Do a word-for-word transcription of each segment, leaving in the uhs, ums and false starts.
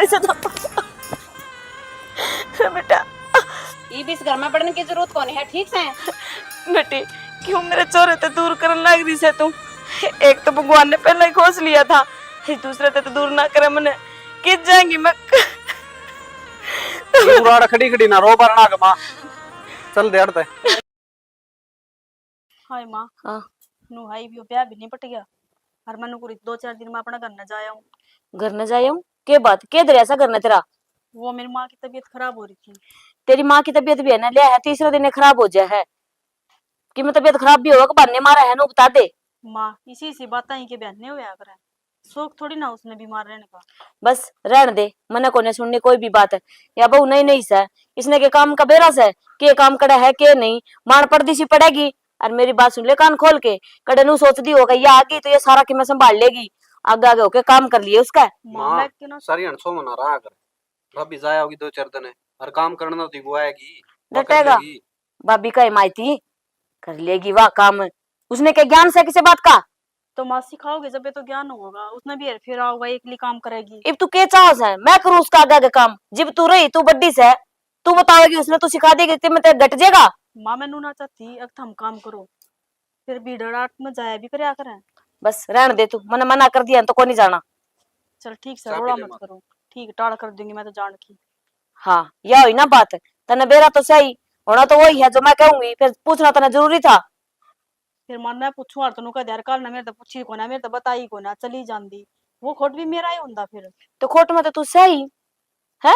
से तो बेटा, इब इस घर में पड़ने की जरूरत कोनी है, ठीक से? बेटी, क्यों मेरे छोरे ते दूर करन लाग रही से तू? एक तो भगवान ने पहले ही खोस लिया था, इस दूसरे ते तो दूर ना करे मने। कित जाएंगी मैं? तू राड़ खड़ी खड़ी ना रो, बरना के माँ। चल दे अड़ ते। हाय माँ। हाँ। नू हाई भी ब्याह भी नहीं पट गया। और मनु कुरी दो चार दिन में अपना घर न जाया हूँ। घर न जाया हूँ? के बात, के धरया सा घर न तेरा? वो मेरी माँ की तबीयत खराब हो रही थी। तेरी माँ की तबीयत भी है ना, ले है, तीसरे दिन ही खराब हो जाए है। कि मैं तबीयत खराब भी होगा, बहाने मारा है, नू बता दे। माँ, इसी इसी बातें ही के बहाने होया करे। शौक थोड़ी ना उसने बीमार रहने का। बस रहन दे, मने कोने सुननी कोई भी बात। या बहू नहीं नहीं सै, इसने के काम का बेरा सै, के काम कड़ा है के नहीं। माण पड़दी सी पड़ेगी। और मेरी बात सुन ले कान खोल के, कड़े नू सोचदी होगा, ये आ गई तो ये सारा कि मैं संभाल लेगी। आगे आगे होके काम कर लिए उसका। माँ, माँ, मैं क्यों ना सारी हंसो मना रहा कर। भाभी जाया होगी दो चार दिन, और काम करना तो वो आएगी, वो कर डटेगा। लेगी। भाभी का हिमायती कर लेगी वाह काम। उसने क्या ज्ञान से किसी बात का? तो माँ सिखाओगे जब ये तो ज्ञान होगा, उसने भी हेर फेर आओगा, एकली काम करेगी। इब तू के चाहो सै, मैं करूँ उसका आगे आगे काम? जब तू रही, तू बड्डी सै, तू बतावेगी उसने, तू सिखा देगी, ते मैं तेरे घट जाएगा। माँ, मैं नू ना चाहती, अब थम काम करो, फिर भीड़ रात में जाया भी करया करें। बस रहन दे तू, मने मना कर दिया तो कोनी जाना। चल ठीक से, चाबी रोड़ा ले मत माँ। करो। ठीक, टाल कर दूंगी मैं तो जान की। हाँ, या हुई ना बात, तने बेरा तो सही, होना तो वही है जो मैं कहूंगी, फिर पूछना तने जरूरी था। फिर माँ, मैं पूछूं और तनु कह दे, यार, काल ने मेरे तो पूछी कोना, मेरे तो बताई कोना, चली जांदी। वो खोट भी मेरा ही होंदा फिर। तो खोट में तो तू सही है,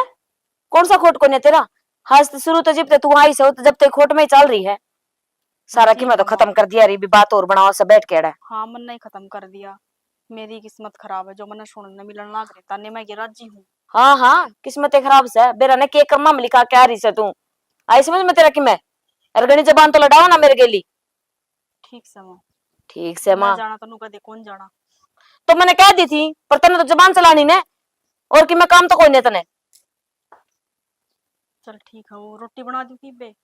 कौन सा खोट कोन्या तेरा? आज तो शुरू तो जब ते तू आई से, तो जब ते खोट में ही चल रही है। सारा ठीक की मैं तो है माँ। खत्म कर दिया री, भी बात और बनावा से बैठ के अड़ा। हाँ, मन्ने ही खत्म कर दिया। मेरी किस्मत खराब है, जो मन्ने सुनने मिलन लाग रहे, ताने मैं ये राजी हूँ। हाँ, हाँ, किस्मत खराब से, बेरा ने के कर्मा में लिखा के आ रही से तू? आई समझ में तेरा कि मैं? अरे घणी जबान तो लड़ाओ ना मेरे गेली। ठीक से माँ। ठीक से मैं माँ। जाना तनु कदे कौन जाना? तो मैंने कह दी थी, पर तने तो जबान चलानी ने, और कि मैं काम तो कोई नहीं तने। चल ठीक है, वो रोटी बना दूं की बे?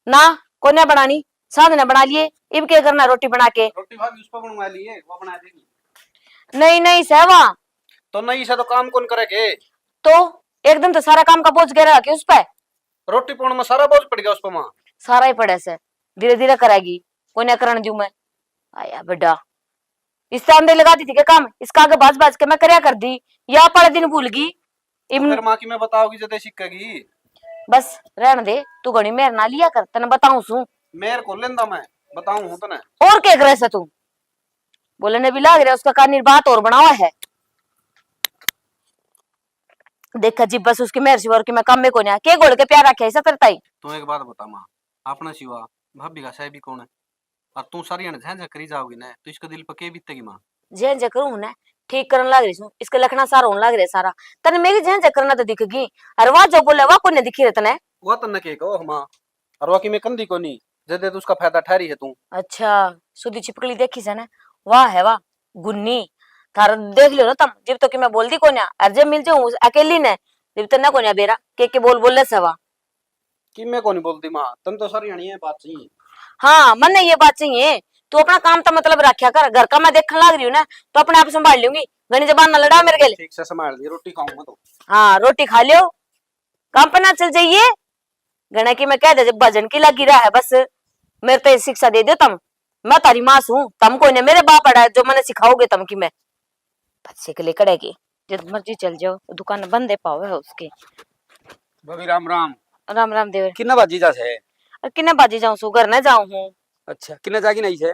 ना, कोन्या बनानी, सांझ ने बना लिए। इब के करना रोटी बना के? रोटी भाभी उस पर बनवा लिए, वो बना देगी। नहीं, नहीं, सहवा। तो नहीं से तो काम कौन करेगे? तो एकदम तो सारा काम का बोझ गिरा के उस पे। रोटी पाने में सारा बोझ पड़ गया उस पर, माँ। सारा ही पड़ा से, धीरे धीरे करेगी, कोन्या करण दूं मैं। आया बेटा, इससे आंदे लगा दी थी के काम, इसका आगे भाज भाज के मैं करया कर दी, या पड़े दिन भूल गई। तो इम- फिर माँ की मैं बताओगी जदे सीखेगी। बस रहन दे, तू घणी मेहर ना लिया कर, तने बताऊं सू। मेहर को लेंदा मैं, बताऊं हूँ तने। और के करे से तू? बोले ने भी लाग रहा, उसका कानी बात और बनावा है। देखा जी, बस उसकी मेहर सिवा और की मैं काम में कोन्या। के घोल के प्यार रखे ऐसा तेरे ताई? तू एक बात बता माँ, अपना सिवा भाभी का सह भी कौन है? और तू सारी हाण झेंझे करी जाओगी ना, तो इसका दिल पे के बीतेगी माँ? झेंझे करूँ ना, ठीक करन लाग रही सूं, इसके लखना सारा होने लाग रहे सारा। तने मेरी झेंझे करना तो दिखेगी, अरे वाह जो बोले वाह कोने दिखी रहे तने। वह तन्ने के कहो माँ, अरे वह की मैं कंदी कोनी, जदे तो उसका फायदा ठहरी है तू। अच्छा, सुधी छिपकली देखी से ना, वाह है वाह, गुन्नी, थारा देख लियो ना तम, जब तो कि मैं बोलती कोन्या, अरे जब मिल जाऊँ अकेली ने, जब तन्ने कोन्या बेरा, के के बोल बोले सवा। कि मैं कोनी बोलती माँ, तन तो सारी हाणी ये बात चाहिए। हाँ, मन्ने ये बात चाहिए। तू अपना काम तो मतलब रखा कर, घर का मैं देखने लाग रही हूँ ना, तो अपने आप संभाल लूंगी। घणी जबान ना लड़ा मेरे गेले। ठीक से संभाल ली, रोटी खाऊं मैं तो। हाँ, रोटी खा लियो, काम पे ना चल जाइए। घना की मैं कह दे, जब भजन की लगी रहा है बस, मेरे तो ये शिक्षा दे दो तम। मैं तारी माँ सूं, तम कोई ने मेरे बाप अड़ा जो मने सिखाओगे तम की मैं। बच्चे के लिए कड़ेगी, जब मर्जी चल जाओ, दुकान बंद है पावे है उसके। भाभी राम राम। राम राम देवर। किन्ना बाजी जा से? अरे किन्ना बाजी जाऊं सु, घर ना जाऊं हूँ। अच्छा, किन्ना जागी नहीं से?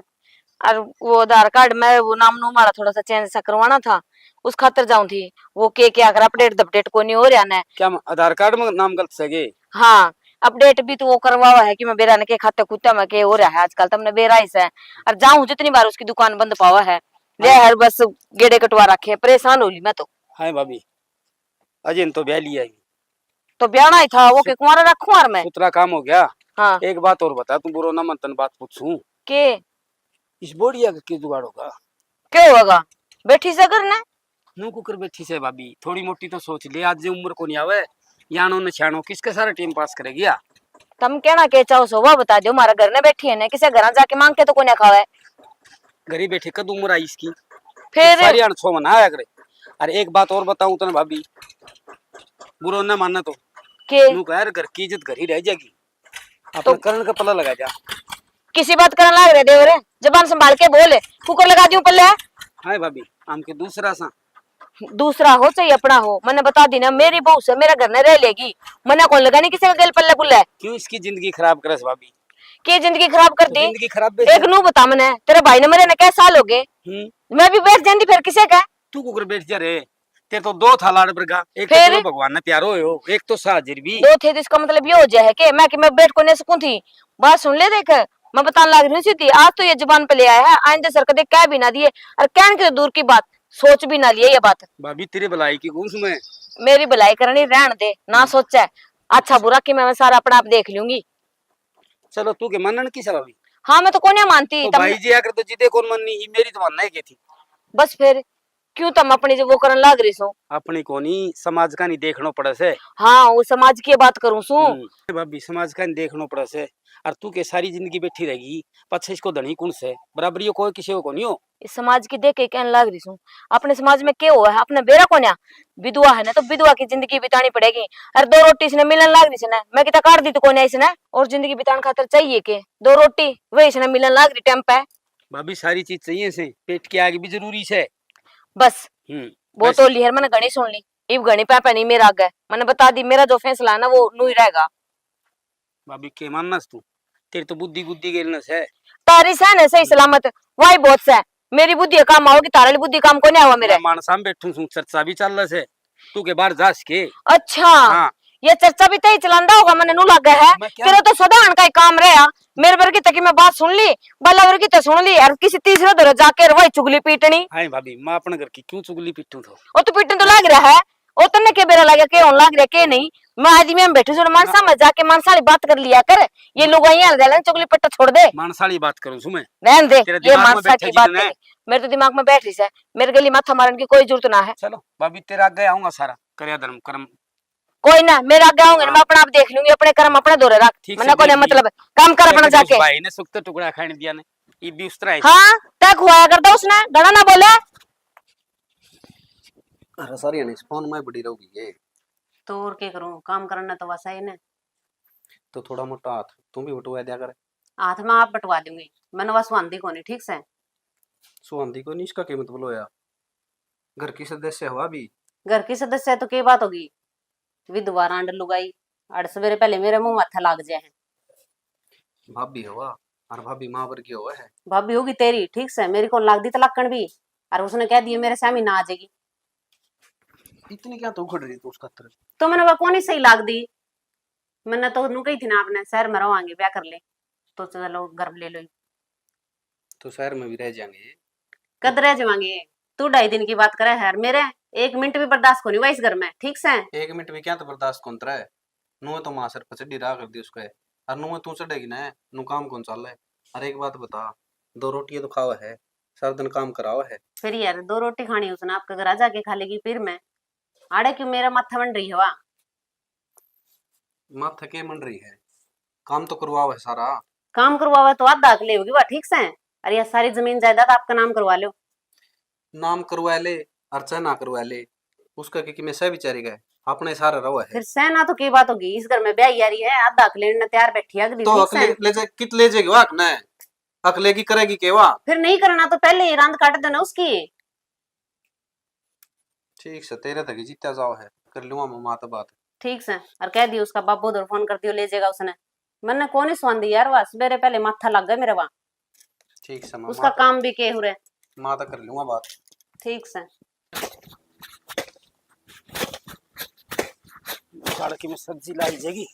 और वो आधार कार्ड में वो नाम नूम मारा थोड़ा सा चेंज सा करवाना था, उस खातर जाऊं थी। वो के के आकर अपडेट दपडेट को नहीं हो रहा ना। क्या म-, आधार कार्ड में नाम गलत से गे? हाँ, अपडेट भी तो वो करवावा है कि मैं बेरा ने के खाते खुत्ते में के हो रहा है आजकल, तमने बेरा ही से। और जाऊं जितनी बार उसकी दुकान बंद पावा है, ले हाँ। हर बस गेड़े कटवा रखे, परेशान हो ली मैं तो। हाय भाभी, अजय ने तो ब्याह लिया ही। तो ब्याहना ही था, वो के कुंवारा रखूं यार मैं। सुथरा काम हो गया। हाँ। एक बात और बता, तू बुरो ना मन, तन बात पूछूं। के? इस बोढ़िया का के जुगाड़ होगा? के होगा? बैठी से घर ने। नू कुकर बैठी से भाभी, थोड़ी मोटी तो सोच ले, आज ये उम्र को नहीं आवे। यानो न छानो, किसके सारे टाइम पास करेगी या? तम कहना के चाहो सो, वो बता दो, हमारा घर ने बैठी है ने, किसे घर जाके मांग के तो कोन्या खावे। घर ही बैठे, कद उम्र आई इसकी? फिर? सारी अनछो मना आया करे। अरे एक बात और बताऊं तने भाभी, बुरा ना मानना तो। के? नू कह, घर की इज्जत घर ही रह जाएगी। अपने तो करण का पल्ला लगा जा। किसी बात करने लाग रहे देवर, जबान संभाल के बोल। कुकर लगा दूं पल्ले? हाय भाभी, हम के दूसरा सा। दूसरा हो चाहे अपना हो, मैंने बता दी ना, मेरी बहू से मेरा घर न रह लेगी। मना कौन लगानी किसी का गल पल्ले पुल्ले? क्यों इसकी जिंदगी खराब करस भाभी? के जिंदगी खराब कर दी? जिंदगी खराब भी एक है। नू बता मने, तेरे भाई ने मरे ने कै साल हो गए? हम्म। मैं भी बैठ जाती फिर किसे का? तू कुकर बैठ जा रे, तेरे तो दो था लाड़ बरगा, एक तो फिर? चलो भगवान ने प्यारो हो, एक तो साजिर भी। दो थे तो इसका मतलब ये हो जाए है कि मैं कि मैं बैठ को नहीं सकूं थी। बात सुन ले देख, मैं बताने लाग रही हूँ सीधी, आज तो ये जुबान पे ले आया है, आइंदे सर कदे कह भी ना दिए, और कहन के तो दूर की बात, सोच भी ना लिए ये बात। भाभी, तेरी भलाई की कौन सुने? मेरी भलाई करनी रहन दे, ना हम्म। सोचे, अच्छा अच्छा। बुरा कि मैं, मैं सारा अपना आप देख लूंगी। चलो, तू के मानन की सलाह भी? हाँ, मैं तो कोन्या मानती। तो तम भाई जी आकर तो जिदे कौन माननी ही, मेरी तो मानना है के थी। बस फिर, क्यों तम अपनी जो वो करन लाग रही सो? अपनी कोनी, समाज का नहीं देखनो पड़े से। हाँ, वो समाज की बात करूं सू। हम्म, भाभी, समाज का नहीं देखनो पड़े से। और तू के सारी जिंदगी बैठी रहेगी, पाछे इसको धनी कौन से? बराबरी कोई किसी को कोनी हो। इस समाज की देख के कहने लाग रही सू, अपने समाज में के हुआ है, अपने बेरा कोन्या। विधवा है ना, तो विधवा की जिंदगी बितानी पड़ेगी। और दो रोटी इसने मिलन लाग रही से ना, मैं कितना काट दी तो कोन्या इसने, और जिंदगी बिताने खातर चाहिए के दो रोटी, वही इसने मिलन लाग रही टाइम पे। भाभी, सारी चीज चाहिए से, पेट के आगे भी जरूरी से। बस, हम्म, वो बस। तो ली है, मैंने घणी सुन ली, इब घणी पापा नहीं मेरा आगे, मैंने बता दी, मेरा जो फैसला है ना, वो नू ही रहेगा। भाभी, के मानस तू? तेरी तो बुद्धि गुद्धि गेल न से। तारी से न सही सलामत, वाई बहुत से। मेरी बुद्धि काम आओगी, तारा वाली बुद्धि काम को नहीं आवा मेरे। मैं मानसा में बैठू सूं, चर्चा भी चल रहा से। तू के बाहर जा सके। अच्छा। हाँ। ये चर्चा भी तई चलांदा होगा, मने नू लगे है। मैं क्या? तेरा तो सदा आन का ही काम रहा। मेरे वर्गी तक की मैं बात सुन ली, बाला वर्गी तो सुन ली, और किसी तीसरे धोरे जाके वही चुगली पीटनी। हाय भाभी, मैं अपने घर की क्यों चुगली पीटूं तो? वो तो पीटन तो लाग रहा है। ओ तन्ने के बेरा लग गया, के होने लग रहा, के नहीं? मैं आदमी में बैठू सू, मानसा में जाके मानसा वाली बात कर लिया कर। ये लुगाइयां हल जालन, चुगली पट्टा छोड़ दे। मानसा वाली बात करूं सू मैं। रहन दे, तेरे ये दिमाग में मानसा बैठे की बात जितने। है। मेरे तो दिमाग में बैठ रही से, मेरे गली माथा मारन की कोई जरूरत ना है। चलो भाभी, तेरे आगे आऊंगा सारा, करया धर्म कर्म। कोई ना, मेरे आगे आऊंगे ना, हाँ। मैं अपना आप देख लूंगी, अपने कर्म अपने धोरे रख। ठीक मन्ने से कोने देख ली। मतलब, काम कर अपना तेरे जाके। भाई ने सुख तो टुकड़ा खाने दिया ने, ये भी उस तरह है। हाँ, तय खुआया करता उसने, घणा ना बोले। अरे सारी ने इस फोन में बड़ी रहोगी ये। तो और के करूं, काम करना तो बस है ने। तो थोड़ा मोटा हाथ तू भी बटवा दिया कर। हाथ मैं आप बटवा दूंगी, मैंने वह सुहांदी कोनी, ठीक से? सुहांदी कोनी, इसका के मतलब होया? घर की सदस्य हवा भी। घर की सदस्य है तो के बात होगी? विधवा रांड लुगाई, अड़ सवेरे पहले मेरे मुंह माथे लाग जाए है। भाभी हवा, और भाभी माँ वर्गी होवे है। भाभी होगी तेरी, ठीक से, मेरी कौन लागदी तलाकण भी, और उसने कह दिए मेरे सामने ना आ जाएगी। इतनी क्या तो उखड़ रही तू उस खातर? तो मैंने वह कौन ही सही लागदी, मैंने तो नू कही थी ना आपने, शहर में रवांगे, ब्याह कर ले, तो चलो घर ले लो। तो शहर में भी रह जाएंगे। कद रह जावांगे? तू ढाई दिन की बात करे है, और मेरे एक मिनट भी बर्दाश्त कोनी हुआ इस घर में, ठीक से? एक मिनट भी क्या तो बर्दाश्त कौन रहा है? नुए तो माँ सर पर चढ़ी राह कर दी उसके, और नुए तू चढ़ेगी ना, नु काम कौन चाले? और एक बात बता, दो रोटियां तो खावा है, सारा दिन काम करावा है। फिर यार, दो रोटी खानी उसने आपके घर आ जाके खा लेगी, फिर मैं आड़े क्यों मेरा माथा बन रही हवा? माथा के मन रही है? काम तो करवाओ है सारा। काम करवावे तो आधा हक लेगी वा, ठीक से? अरे, ये सारी जमीन जायदाद आपका नाम करवा लो। नाम करवा ले और चाहे ना करवा ले, उसका के, कि मैं सह बिचारी का है, अपने सारा रहो है। फिर सहना तो की बात होगी, इस घर में ब्याह आ रही है, आधा हक लेने तैयार बैठी है अगली, तो ठीक हक से? ले, ले जा, कित ले जाएगी वा हक ने? हक लेगी करेगी के वा? फिर नहीं करना तो पहले ही रांद काट देना उसकी। ठीक से, तेरे तक ही जीत्या जाओ है, कर लूंगा मैं माँ तो बात। ठीक से, और कह दियो उसका बाबू उधर फोन कर दियो, ले जाएगा उसने। मन्ने कोनी सुहांदी यार, वह सवेरे पहले माथा लग गया मेरे वहाँ। ठीक से, मैं उसका माँ तो, काम भी के हुरे। माँ तो कर लूंगा बात। ठीक से। साल की में सब्जी लाई जाएगी,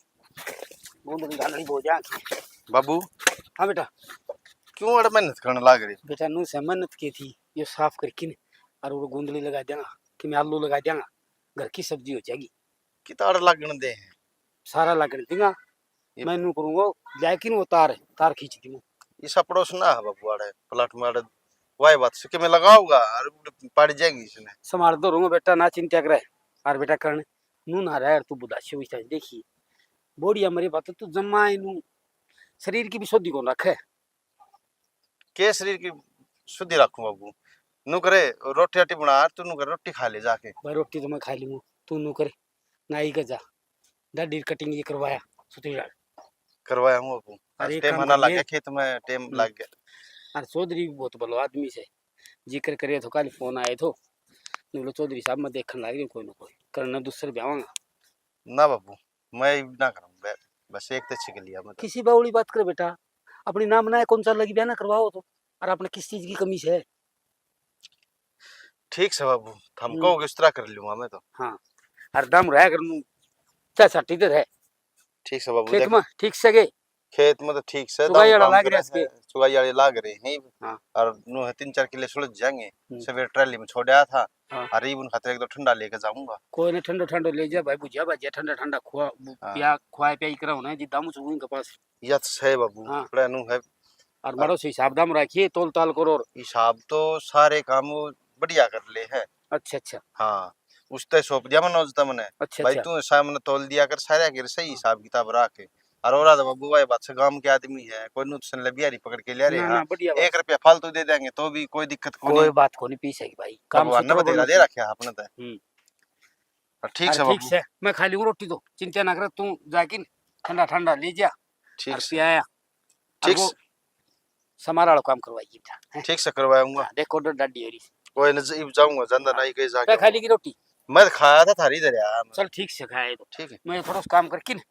बूंद भी घालनी हो जाए। बाबू। हाँ बेटा। क्यों अड़ मेहनत करने लाग रही? बेटा, नू से मेहनत की थी, ये साफ करके ने, और वो गोंदली लगा देंगा, कि मैं आलू लगा देंगा, घर की सब्जी हो जाएगी। कितना अड़ लागण दे हैं? सारा लागण देंगा। ये मैं नू करूंगा, लेकिन वो तार, तार खींच दूंगा। इसा पड़ोस ना है बाबू, आड़े प्लाट में आड़े वाई बात से कि मैं लगाऊंगा और पाड़ी जाएंगी इसने। संभाल दो रूंगा बेटा, ना चिंता करे। और बेटा करण, नू ना रह, तू बुदासी हुई था, देखी। बोड़ी हमारी बात, तू जम्मा है नू, शरीर की भी शुद्धि कौन रखे। के शरीर की शुद्धि रखूं बाबू? नू करे रोटी राटी बना, तू नू करे रोटी खा ले जाके। भाई रोटी तो मैं खा लूंगा, तू नू करे। नाई का जा, दाढ़ी कटिंग ये करवाया, सुतरी डाल। करवाया हूँ बाबू। अरे, आज एक टेम काम आना कर लग ले। गया, खेत में टेम हम्म। लग गया। अरे, चौधरी भी बहुत भलो आदमी से, जिक्र करे तो कल फोन आए थो, बोलो, "चौधरी साहब, मैं देखण लाग रही हूँ कोई ना कोई, करना दूसरे ब्यावांगा।" ना बाबू, मैं ही ना करूँ, बे-, बस एक तो छिक लिया मैं तो। किसी बावली बात करे बेटा, अपनी नाम ना है, कौन सा लगी ब्याह ना करवाओ तो, और अपने किस चीज की कमी से? ठीक से बाबू, थम हम्म। कहोगे उस तरह कर लूंगा मैं तो। हाँ, और दम रहा कर नू, चाहे सट्टी तो है। ठीक से बाबू, खेत देख, में ठीक से गए। खेत में तो ठीक से चुगाई दम वाला काम लाग करे रहा है, इसके। चुगाई वाले लाग रहे हैं। हाँ। और नू है तीन चार किले सुलझ जाएंगे। हम्म। सवेरे ट्राली में छोड़ आया था। हाँ। और इब उन खातिर एक दो ठंडा लेके जाऊंगा। कोई ना, ठंडो ठंडो ले जा भाई, भुजिया भाजिया ठंडा ठंडा खुआ, हाँ। पिया, खुआ पिया ही कराओ ना, जी दामू चुगू इनके पास। या तो सही बाबू, हाँ। थोड़ा नू है। और और मारो से हिसाब दाम रखिए, तोल ताल करो। और हिसाब तो सारे काम वो बढ़िया कर ले है। अच्छा, अच्छा। हाँ, उसते सौंप दिया मनोज तमने। अच्छा, भाई, अच्छा। तू सामने तोल दिया कर, सारे के सही हाँ। हिसाब किताब रख। और ओरा तो बाबू भाई बात से गांव के आदमी है, कोई नु तो सुन ले बिहारी पकड़ के ले रहे ना, हैं। ना, बढ़िया बात। एक रुपया फालतू दे देंगे तो भी कोई दिक्कत कोई कोनी। बात कोनी पी सकी भाई, काम भगवान ने सूत्र बतेरा बोलना दे चाहिए। रखे आपने तो। हम्म। और ठीक अरे से ठीक बाबू। से, मैं खा लूँ रोटी तो, चिंता ना कर, तू जाके न ठंडा ठंडा ले जा ठीक और से। पियाया। ठीक और वो से। समारा वाला काम करवाइए बेटा, हैं? ठीक से करवाऊंगा। हाँ, देखो डर डाडी हो रही। कोई न, इब जाऊंगा, ज्यादा हाँ। नहीं कहीं जाके मैं खा ली की रोटी? मैं तो खाया था थारी इधर यार। चल ठीक से खाया तो। ठीक है। मैं थोड़ा सा काम करके ना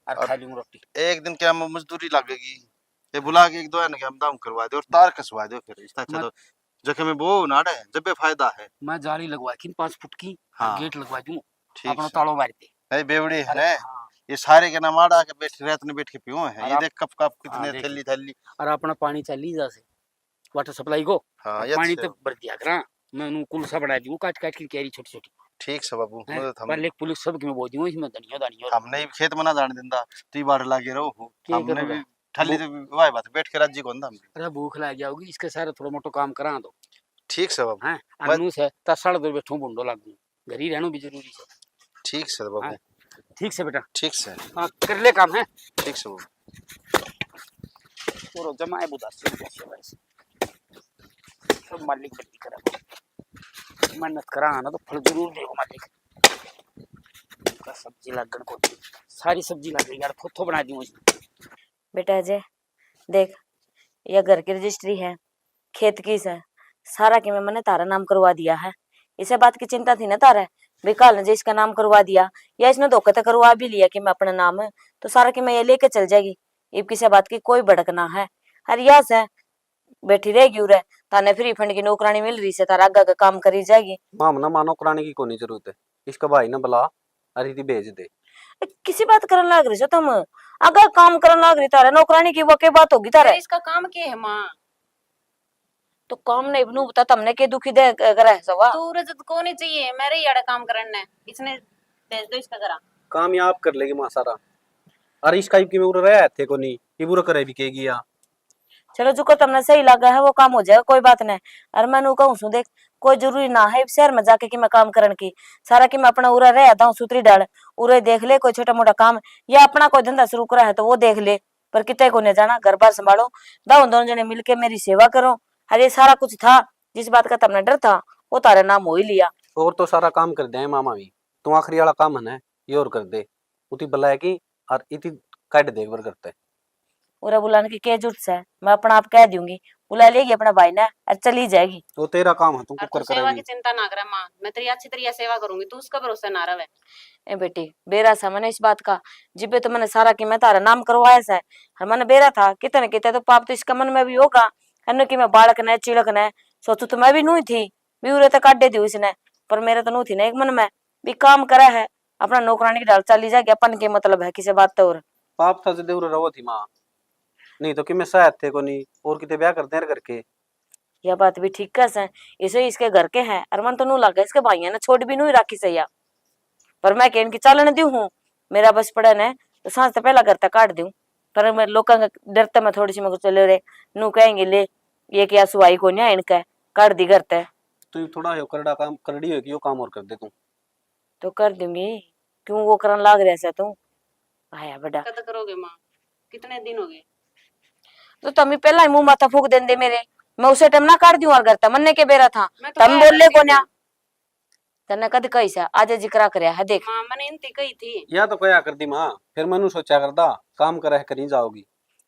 और और खा लूँ रोटी। एक दिन क्या म-, मजदूरी लगेगी, ये बुला के एक दो ने हम दाम करवा दे और तार कसवा दे फिर, इससे अच्छा मत- तो जखे में वो नाड़ है, जब भी फायदा है। मैं जाली लगवा के पाँच फुट की हाँ। गेट लगवा दूँ, ठीक अपना से। तालो मार दे। नहीं, बेवड़े है अरे ना, हाँ। ये सारे के ना माड़ा के बैठ, रात में बैठ के पीओ है, और ये आप देख कब कब हाँ, कितने देख थैली लो। थैली। और अपना पानी चली जा से, वाटर सप्लाई को, हाँ, और ये पानी अच्छा। तो भर दिया करा, मैं उन्हें कुलसा बना दूँ, काट काट के क्यारी छोटी छोटी। ठीक से बाबू, हैं? मदद हम पहले एक पुलिस सब की मैं बोल दूँ, इसमें धनिया धनिया। हमने भी खेत में ना जाने देंदा, तू ही बाहर लागे रहो हो, क्या हमने करूँगा? भी ठल्ली वो तो वाह बात, बैठ के राजी कौन था हम। अरे भूख लाग जाओगी, इसके सारे थोड़ा मोटो काम करा दो। ठीक से बाबू। हैं? मैं अन्नू से दस साल दूर बैठूं, भूंडो लागू। घर ही रहना भी जरूरी है। ठीक से बाबू। हैं? ठीक से बेटा। ठीक से। हाँ, कर ले काम है। ठीक से बाबू। पूरा जमा है बुदा से, जैसे वैसे। सब मालिक बल्ली करा। मेहनत करा ना तो फल जरूर देगा मालिक। का सब्जी लागण को, सारी सब्जी लग गई यार, थो थो बना दूं इसमें। बेटा अजय, देख, या घर की रजिस्ट्री है, खेत की सै, सारा कीमे मैंने थारा नाम करवा दिया है। इसे बात की चिंता थी ना थारे, भी काल ने जे इसका नाम करवा दिया, या इसने धोखे तै करवा भी लिया कि मैं अपना नाम, तो सारा कीमे ये लेके चल जाएगी। इब किसे बात की कोई भड़क ना है। अर या सै, बैठी रहेगी उरे, थाने फ्री फंड की नौकरानी मिल रही सै, थारा आगे आगे काम करी जाएगी। माँ, हमने माँ नौकरानी की कोनी जरूरत है, इसका भाई ने बुला, अरे इदी भेज दे। ए, किसी बात करन लाग रही सो तुम? अगर काम करन लाग रही तारे, नौकरानी की वो के बात होगी तारे? फिर इसका काम के है माँ? तो काम नहीं बनू बता, तुमने के दुखी दे क-, करे है सवा? तू उरे जद को नहीं चाहिए, मेरे ही आड़े काम करन ने, इसने भेज दो इसका करा। काम ये आप कर लेगी माँ सारा। अरे इसका इब की मैं उरे रहा थे को नहीं, ये बुरा करे भी कहेगी या। चलो, जो को तमने सही लागे है, वो काम हो जाएगा, कोई बात नहीं। अर मैं नू कहूँ सूं, देख, कोई जरूरी ना है शहर में जाके कि मैं काम करण की, सारा कि मैं अपना उरा रह दाऊँ सुतरी डाल, उरे देख ले कोई छोटा मोटा काम, या अपना कोई धंधा शुरू करा है तो वो देख ले, पर किते को नहीं जाना, घर बार संभालो, दाऊँ दोनों जने मिलके मेरी सेवा करो। अरे, सारा कुछ था, जिस बात का तमने डर था, वो तारे नाम हो ही लिया। और तो सारा काम कर दे मामा भी, तू आखिरी वाला काम है ना, ये और कर दे। उती बुलाया की और इती काट दे एक बार करते। उरा बुलाने की क्या जरूरत है, मैं अपना आप कह दूंगी, बुला लेगी अपना भाई ने और चली जाएगी। वो तेरा काम है, तू और कुकर तू सेवा करेगी। की चिंता ना करे माँ, मैं तेरी अच्छी तरिया सेवा करूंगी, तू उसका भरोसा ना रहे। ए बेटी, बेरा सा मैंने इस बात का, जिब्बे तो मैंने सारा कि मैं तारा नाम करवाया सै, और मैंने बेरा था कितने कितने तो पाप तो इसका मन में भी होगा, अन्य कि मैं बालक ने चिड़क ने सोचू तो मैं भी नू ही थी, भी उरे तक काटे दी उसने, पर मेरे तो नू थी ना एक मन में, भी काम करे है, अपना नौकरानी की ढाल चाली जाके अपन के मतलब है किसे बात तो। और पाप था जदे उरे रहो थी माँ, नहीं तो कि मैं शायद थे को नहीं और किते ब्याह कर दे करके। या बात भी ठीक कह सै, इसे इसके घर के हैं, और मन तो नू लागे इसके भाइयों ने छोड़ भी नू ही राखी सै या। पर मैं कहन की चालन दी हूँ, मेरा बस पड़े ने तो सांझ तो पहला घर तक काट दूँ, पर मैं लोगों के डर ते मैं थोड़ी सी मगर चले रे, नू कहेंगे ले, ये क्या सुवाई को नहीं इनका, काट दी घर ते। तू थोड़ा यो करड़ा काम, करड़ी हो कि यो काम और कर दे तू। तो कर दूंगी, क्यों वो करन लाग रहा सै तू? आया बड़ा। कद करोगे माँ? कितने दिन हो गए? तो तमी पहला ही मुंह माथा फूक देंदे मेरे, मैं उसे टाइम ना काट दूं और घर ते, मन्ने के बेरा था, मैं तो तम कह बोले रही को थी। ना। तन्ने कद कही से, आज जिक्रा करया है, देख। माँ, मैंने इनती कही थी। या तो कया कर दी माँ, फिर मनु सोचा करदा, काम करे करी जाओगी।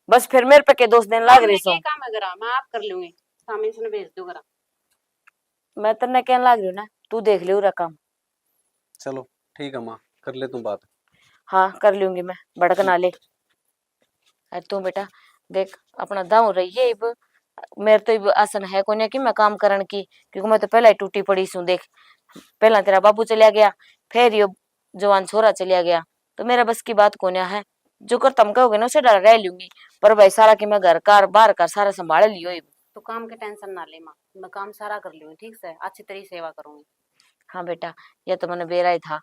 बस फिर मेरे पे के दोष देने लाग रही सो। काम है करा, मैं आप कर लूंगी। सामी इसने भेज दो करा। मैं तन्ने कहने लाग रही हूँ ना, तू देख ले उरा काम। चलो ठीक है माँ, कर ले तू बात। हाँ, कर लूंगी मैं, भड़क ना ले। अरे तू बेटा, देख, अपना दाऊ रही है इब। मेरे तो इब आसन है कोन्या कि मैं काम करण की, क्योंकि मैं तो पहला ही टूटी पड़ी सूं। देख, पहला तेरा बाबू चलिया गया, फिर यो जवान छोरा चलिया गया, तो मेरा बस की बात कोन्या है। जो कर तुम कहोगे ना, उसे डर रह लूंगी। पर भाई, सारा की मैं घर का, बाहर का सारा संभाल लियो इब। तो काम की टेंशन ना ले माँ, मैं काम सारा कर लूंगी, ठीक से, अच्छी तरह सेवा करूंगी। हाँ बेटा, ये तो मैंने बेरा ही था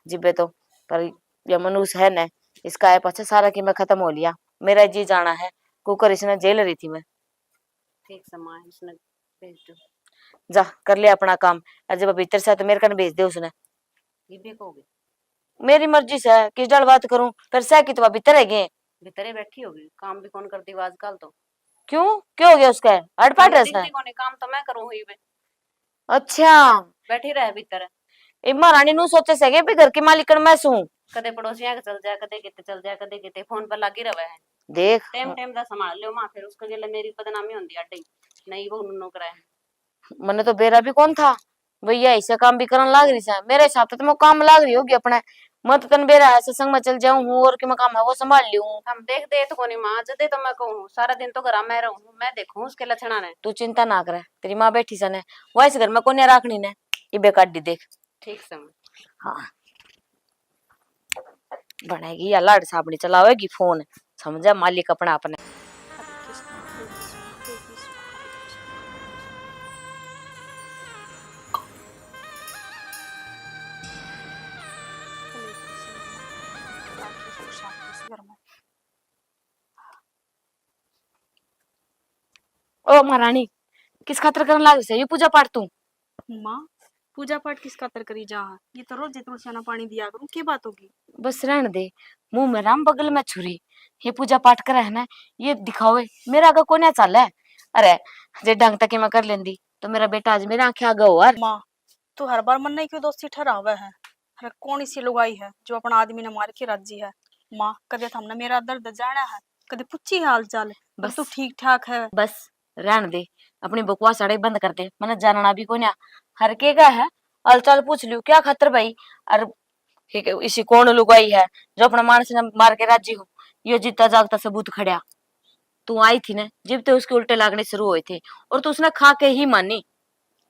जिब्बे तो, पर ये मनुष्य है ना, इसका आया पाछे सारा की मैं खत्म हो लिया। मेरा जी जाना है, कुकर इसने जेल रही थी मैं। ठीक से माँ, इसने भेज दो। जा, कर ले अपना काम। और जब भीतर से तो मेरे कन भेज दे उसने। ये भी कहोगे? मेरी मर्जी से किस डल बात करूं, फिर सह की तो भीतर है गए। भीतर ही बैठी होगी, काम भी कौन कर दी आजकल तो। क्यों, क्या हो गया उसका? अड़पाट है उसका? कोनी, काम तो मैं करूं हुई बे। अच्छा। बैठी रह भीतर। ए महारानी नु सोचे से के भी घर की मालिकण मैं सूं। कदे पड़ोसियां के चल जा, कदे किते चल जा, कदे किते फोन पर लागी रहे है। देख। टाइम टाइम दा संभाल लियो माँ, फिर उसके गेले मेरी बदनामी होंदी अड्डे। नहीं वो नुनो कराए। मने तो बेरा भी कौन था, भैया ऐसे काम भी करन लाग रही से। मेरे हिसाब से तो मैं काम लाग रही होगी अपने। मैं तो तन बेरा है, सत्संग में चल जाऊं हूँ और कि मैं काम है वो संभाल लियो हूँ। हम देख दे तो कोनी माँ, जदे तो मैं कहूँ, सारा दिन तो घर में रहूँ, मैं देखूँ उसके लक्षणा ने। तू चिंता ना करे, तेरी माँ बैठी से ने, वो इस घर में कोने राखनी ने, इबे काट दी देख। ठीक से माँ। हाँ। बनेगी या लाड साबड़ी चलावेगी फोन, समझा मालिक अपना अपने। ओ महारानी, किस खातर करन लाग से ये पूजा पाठ तू? माँ, पूजा पाठ किस खातर करी जा? ये तो रोज तुलसियाना पानी दिया करूं, के बात होगी? बस रहन दे, मुंह में राम बगल में छुरी। ये पूजा पाठ करे है ना, ये दिखावे, मेरा आगे कोन्या चाले। अरे, जे ढंग तक मैं कर लेंदी तो मेरा बेटा आज मेरे आंखें आगे हो। माँ, तू हर बार मन्ने क्यों दोषी ठहरावे है? अरे कौन सी लुगाई है जो अपना आदमी ने मार के राजी है? माँ, कदे थमने मेरा दर्द जाना है, कदे पूछी हाल चाल, बस तू ठीक ठाक है? बस रहन दे, अपनी बकवास अड़े बंद कर दे, मने जानना भी कोन्या। हर के का है, हाल चाल पूछ लियो, क्या खातर भाई? और ठीक है, इसी कौन लुगाई है जो अपना मानस ने मार के राजी हो? यो जीता जागता सबूत खड़ा। तू आई थी ना, जब तो उसके उल्टे लागने शुरू हुए थे और तू उसने खा के ही मानी।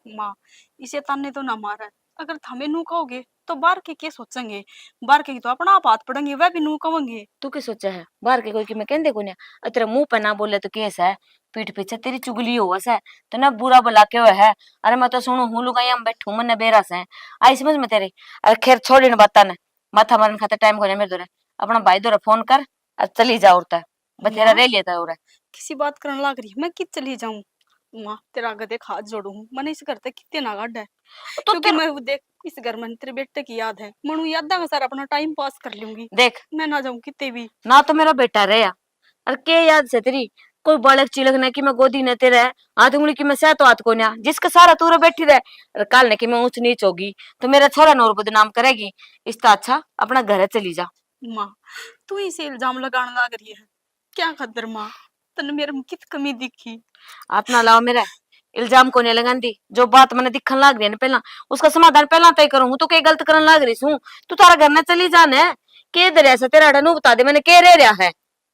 माँ, इसे ताने तो ना मारे, अगर थमे नू कहोगे तो बाहर के के सोचेंगे? बाहर के तो अपना आप हाथ पड़ेंगे, वह भी नू कहेंगे। तू के सोचा है? बाहर के कोई की मैं कहंदे कोन्या। अ, तेरे मुंह पे ना बोले तो केस है, पीठ पीछे तेरी चुगली होवे से, तने बुरा भला के हुए है। अरे मैं तो सुनू हूँ लुगाइयां में बैठू, मन्ने बेरा से। आई समझ में तेरे? अरे खैर छोड़ इन बातां ने, माथा मारन खातर टाइम कोन्या मेरे धोरे। अपना भाई धोरे फोन कर और चली जा और तै। बथेरा माँ, रह लेता और। किसी बात करन लाग रही, मैं कित चली जाऊं? माँ, तेरा आगे देख हाथ जोड़ू हूँ, मैंने इस घर तक कितने ना काढ़ा है। तो क्योंकि तेरा मैं वो देख, इस घर में तेरे बेटे की याद है, मनु यादा का सारा अपना टाइम पास कर लूंगी। देख, मैं ना जाऊं किते भी। ना तो मेरा बेटा रहा, और के याद से तेरी कोई बालक चिलक ने कि मैं गोदी ने तेरे हाथ उंगली की मैं सह तो हाथ कोन्या, जिसके सारा तू रे बैठी रहे, और काल ने कि मैं ऊंच नीच होगी तो मेरा छोरा नौर बदनाम करेगी। इससे अच्छा अपना घर चली जा। माँ, तू इसे इल्जाम लगाने लाग रही है, क्या खातर माँ? तन्ने मेरे में कित कमी दिखी? हाथ ना लाओ मेरे, इल्जाम कोने लगांदी। जो बात मने दिखन लाग रही है ना पहला, उसका समाधान पहला तय करूँ। हूँ तो के गलत करन लाग रही सूं? तू थारा घर ना चली जा ने। के धरया से तेरा अड़ा नू बता दे, मैंने के रह रहा है?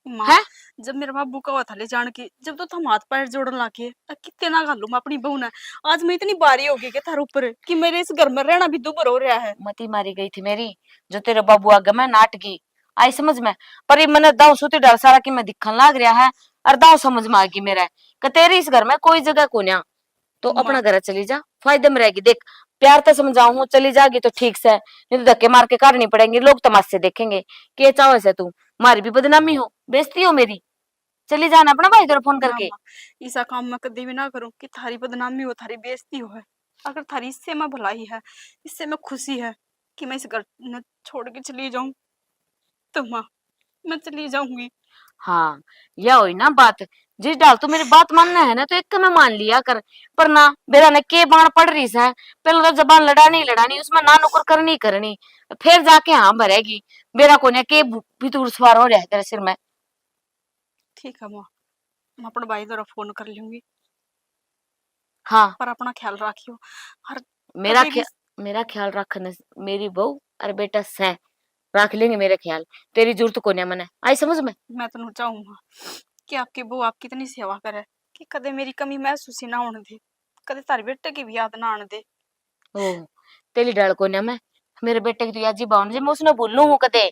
माँ, हैं? जब मेरे बाबू का हुआ था ले जान की, जब तो थम हाथ पैर जोड़न लाग गए, अ, कितने ना घालू मैं अपनी बहू ने। आज मैं इतनी भारी हो गई के थारे ऊपर कि मेरे इस घर में रहना भी दुभर हो रहा है। मती मारी गई थी मेरी, जो तेरे बाबू आगे मैं नाट गई, आई समझ में। पर ये मने दाव सूती डाल सारा की मैं दिखन लाग रहा है, और दाव समझ में आ गई मेरे कि तेरी इस घर में कोई जगह कोन्या। तो माँ। अपना घर चली जा, फायदे में रहेगी। देख, प्यार तो समझाऊं हूँ, चली जाएगी तो ठीक से, नहीं तो धक्के मार के काढ़नी पड़ेंगे, लोग तमाशे देखेंगे। के चाहे से तू, मारी भी बदनामी हो, बेइज्जती हो मेरी। चली जाना अपना भाई तेरे फोन ना करके। माँ, इसा काम मैं कभी भी ना करूँ कि थारी बदनामी हो, थारी बेइज्जती हो। अगर थारी इससे मैं भलाई है, इससे मैं खुशी है कि मैं इस घर न छोड़ के चली जाऊं, तो माँ, मैं चली जाऊंगी। हाँ, यह हुई ना बात। जिस ढाल तू मेरी बात मानना है ना, तो एक में मान लिया कर। पर ना, बेरा ने के बाण पड़ रही सै, पहले तो जबान लड़ानी ही लड़ानी, उसमें ना नुकर करनी ही करनी, फिर जाके हाँ भरेगी। बेरा कोन्या के भू-, फितूर सवार हो रहा है तेरे सिर में। ठीक है माँ, मैं अपने भाई द्वारा फोन कर लूंगी। हाँ। पर अपना ख्याल रखियो। और मेरा कभी भी ख्या-, मेरा ख्याल रखने मेरी बहू और बेटा सै, रख लेंगे मेरा ख्याल। तेरी जरूरत कोन्या मने, आई समझ में? मैं तो चाहूंगा कि आपकी बहू आपकी इतनी सेवा करे कि कदे मेरी कमी महसूस ही ना होने दे, कदे तारे बेटे की भी याद ना आने दे। ओ, तेरी ढाल कोन्या मैं, मेरे बेटे की तो याद जी बावन जी, मैं उसने भूलूं हूँ कदे,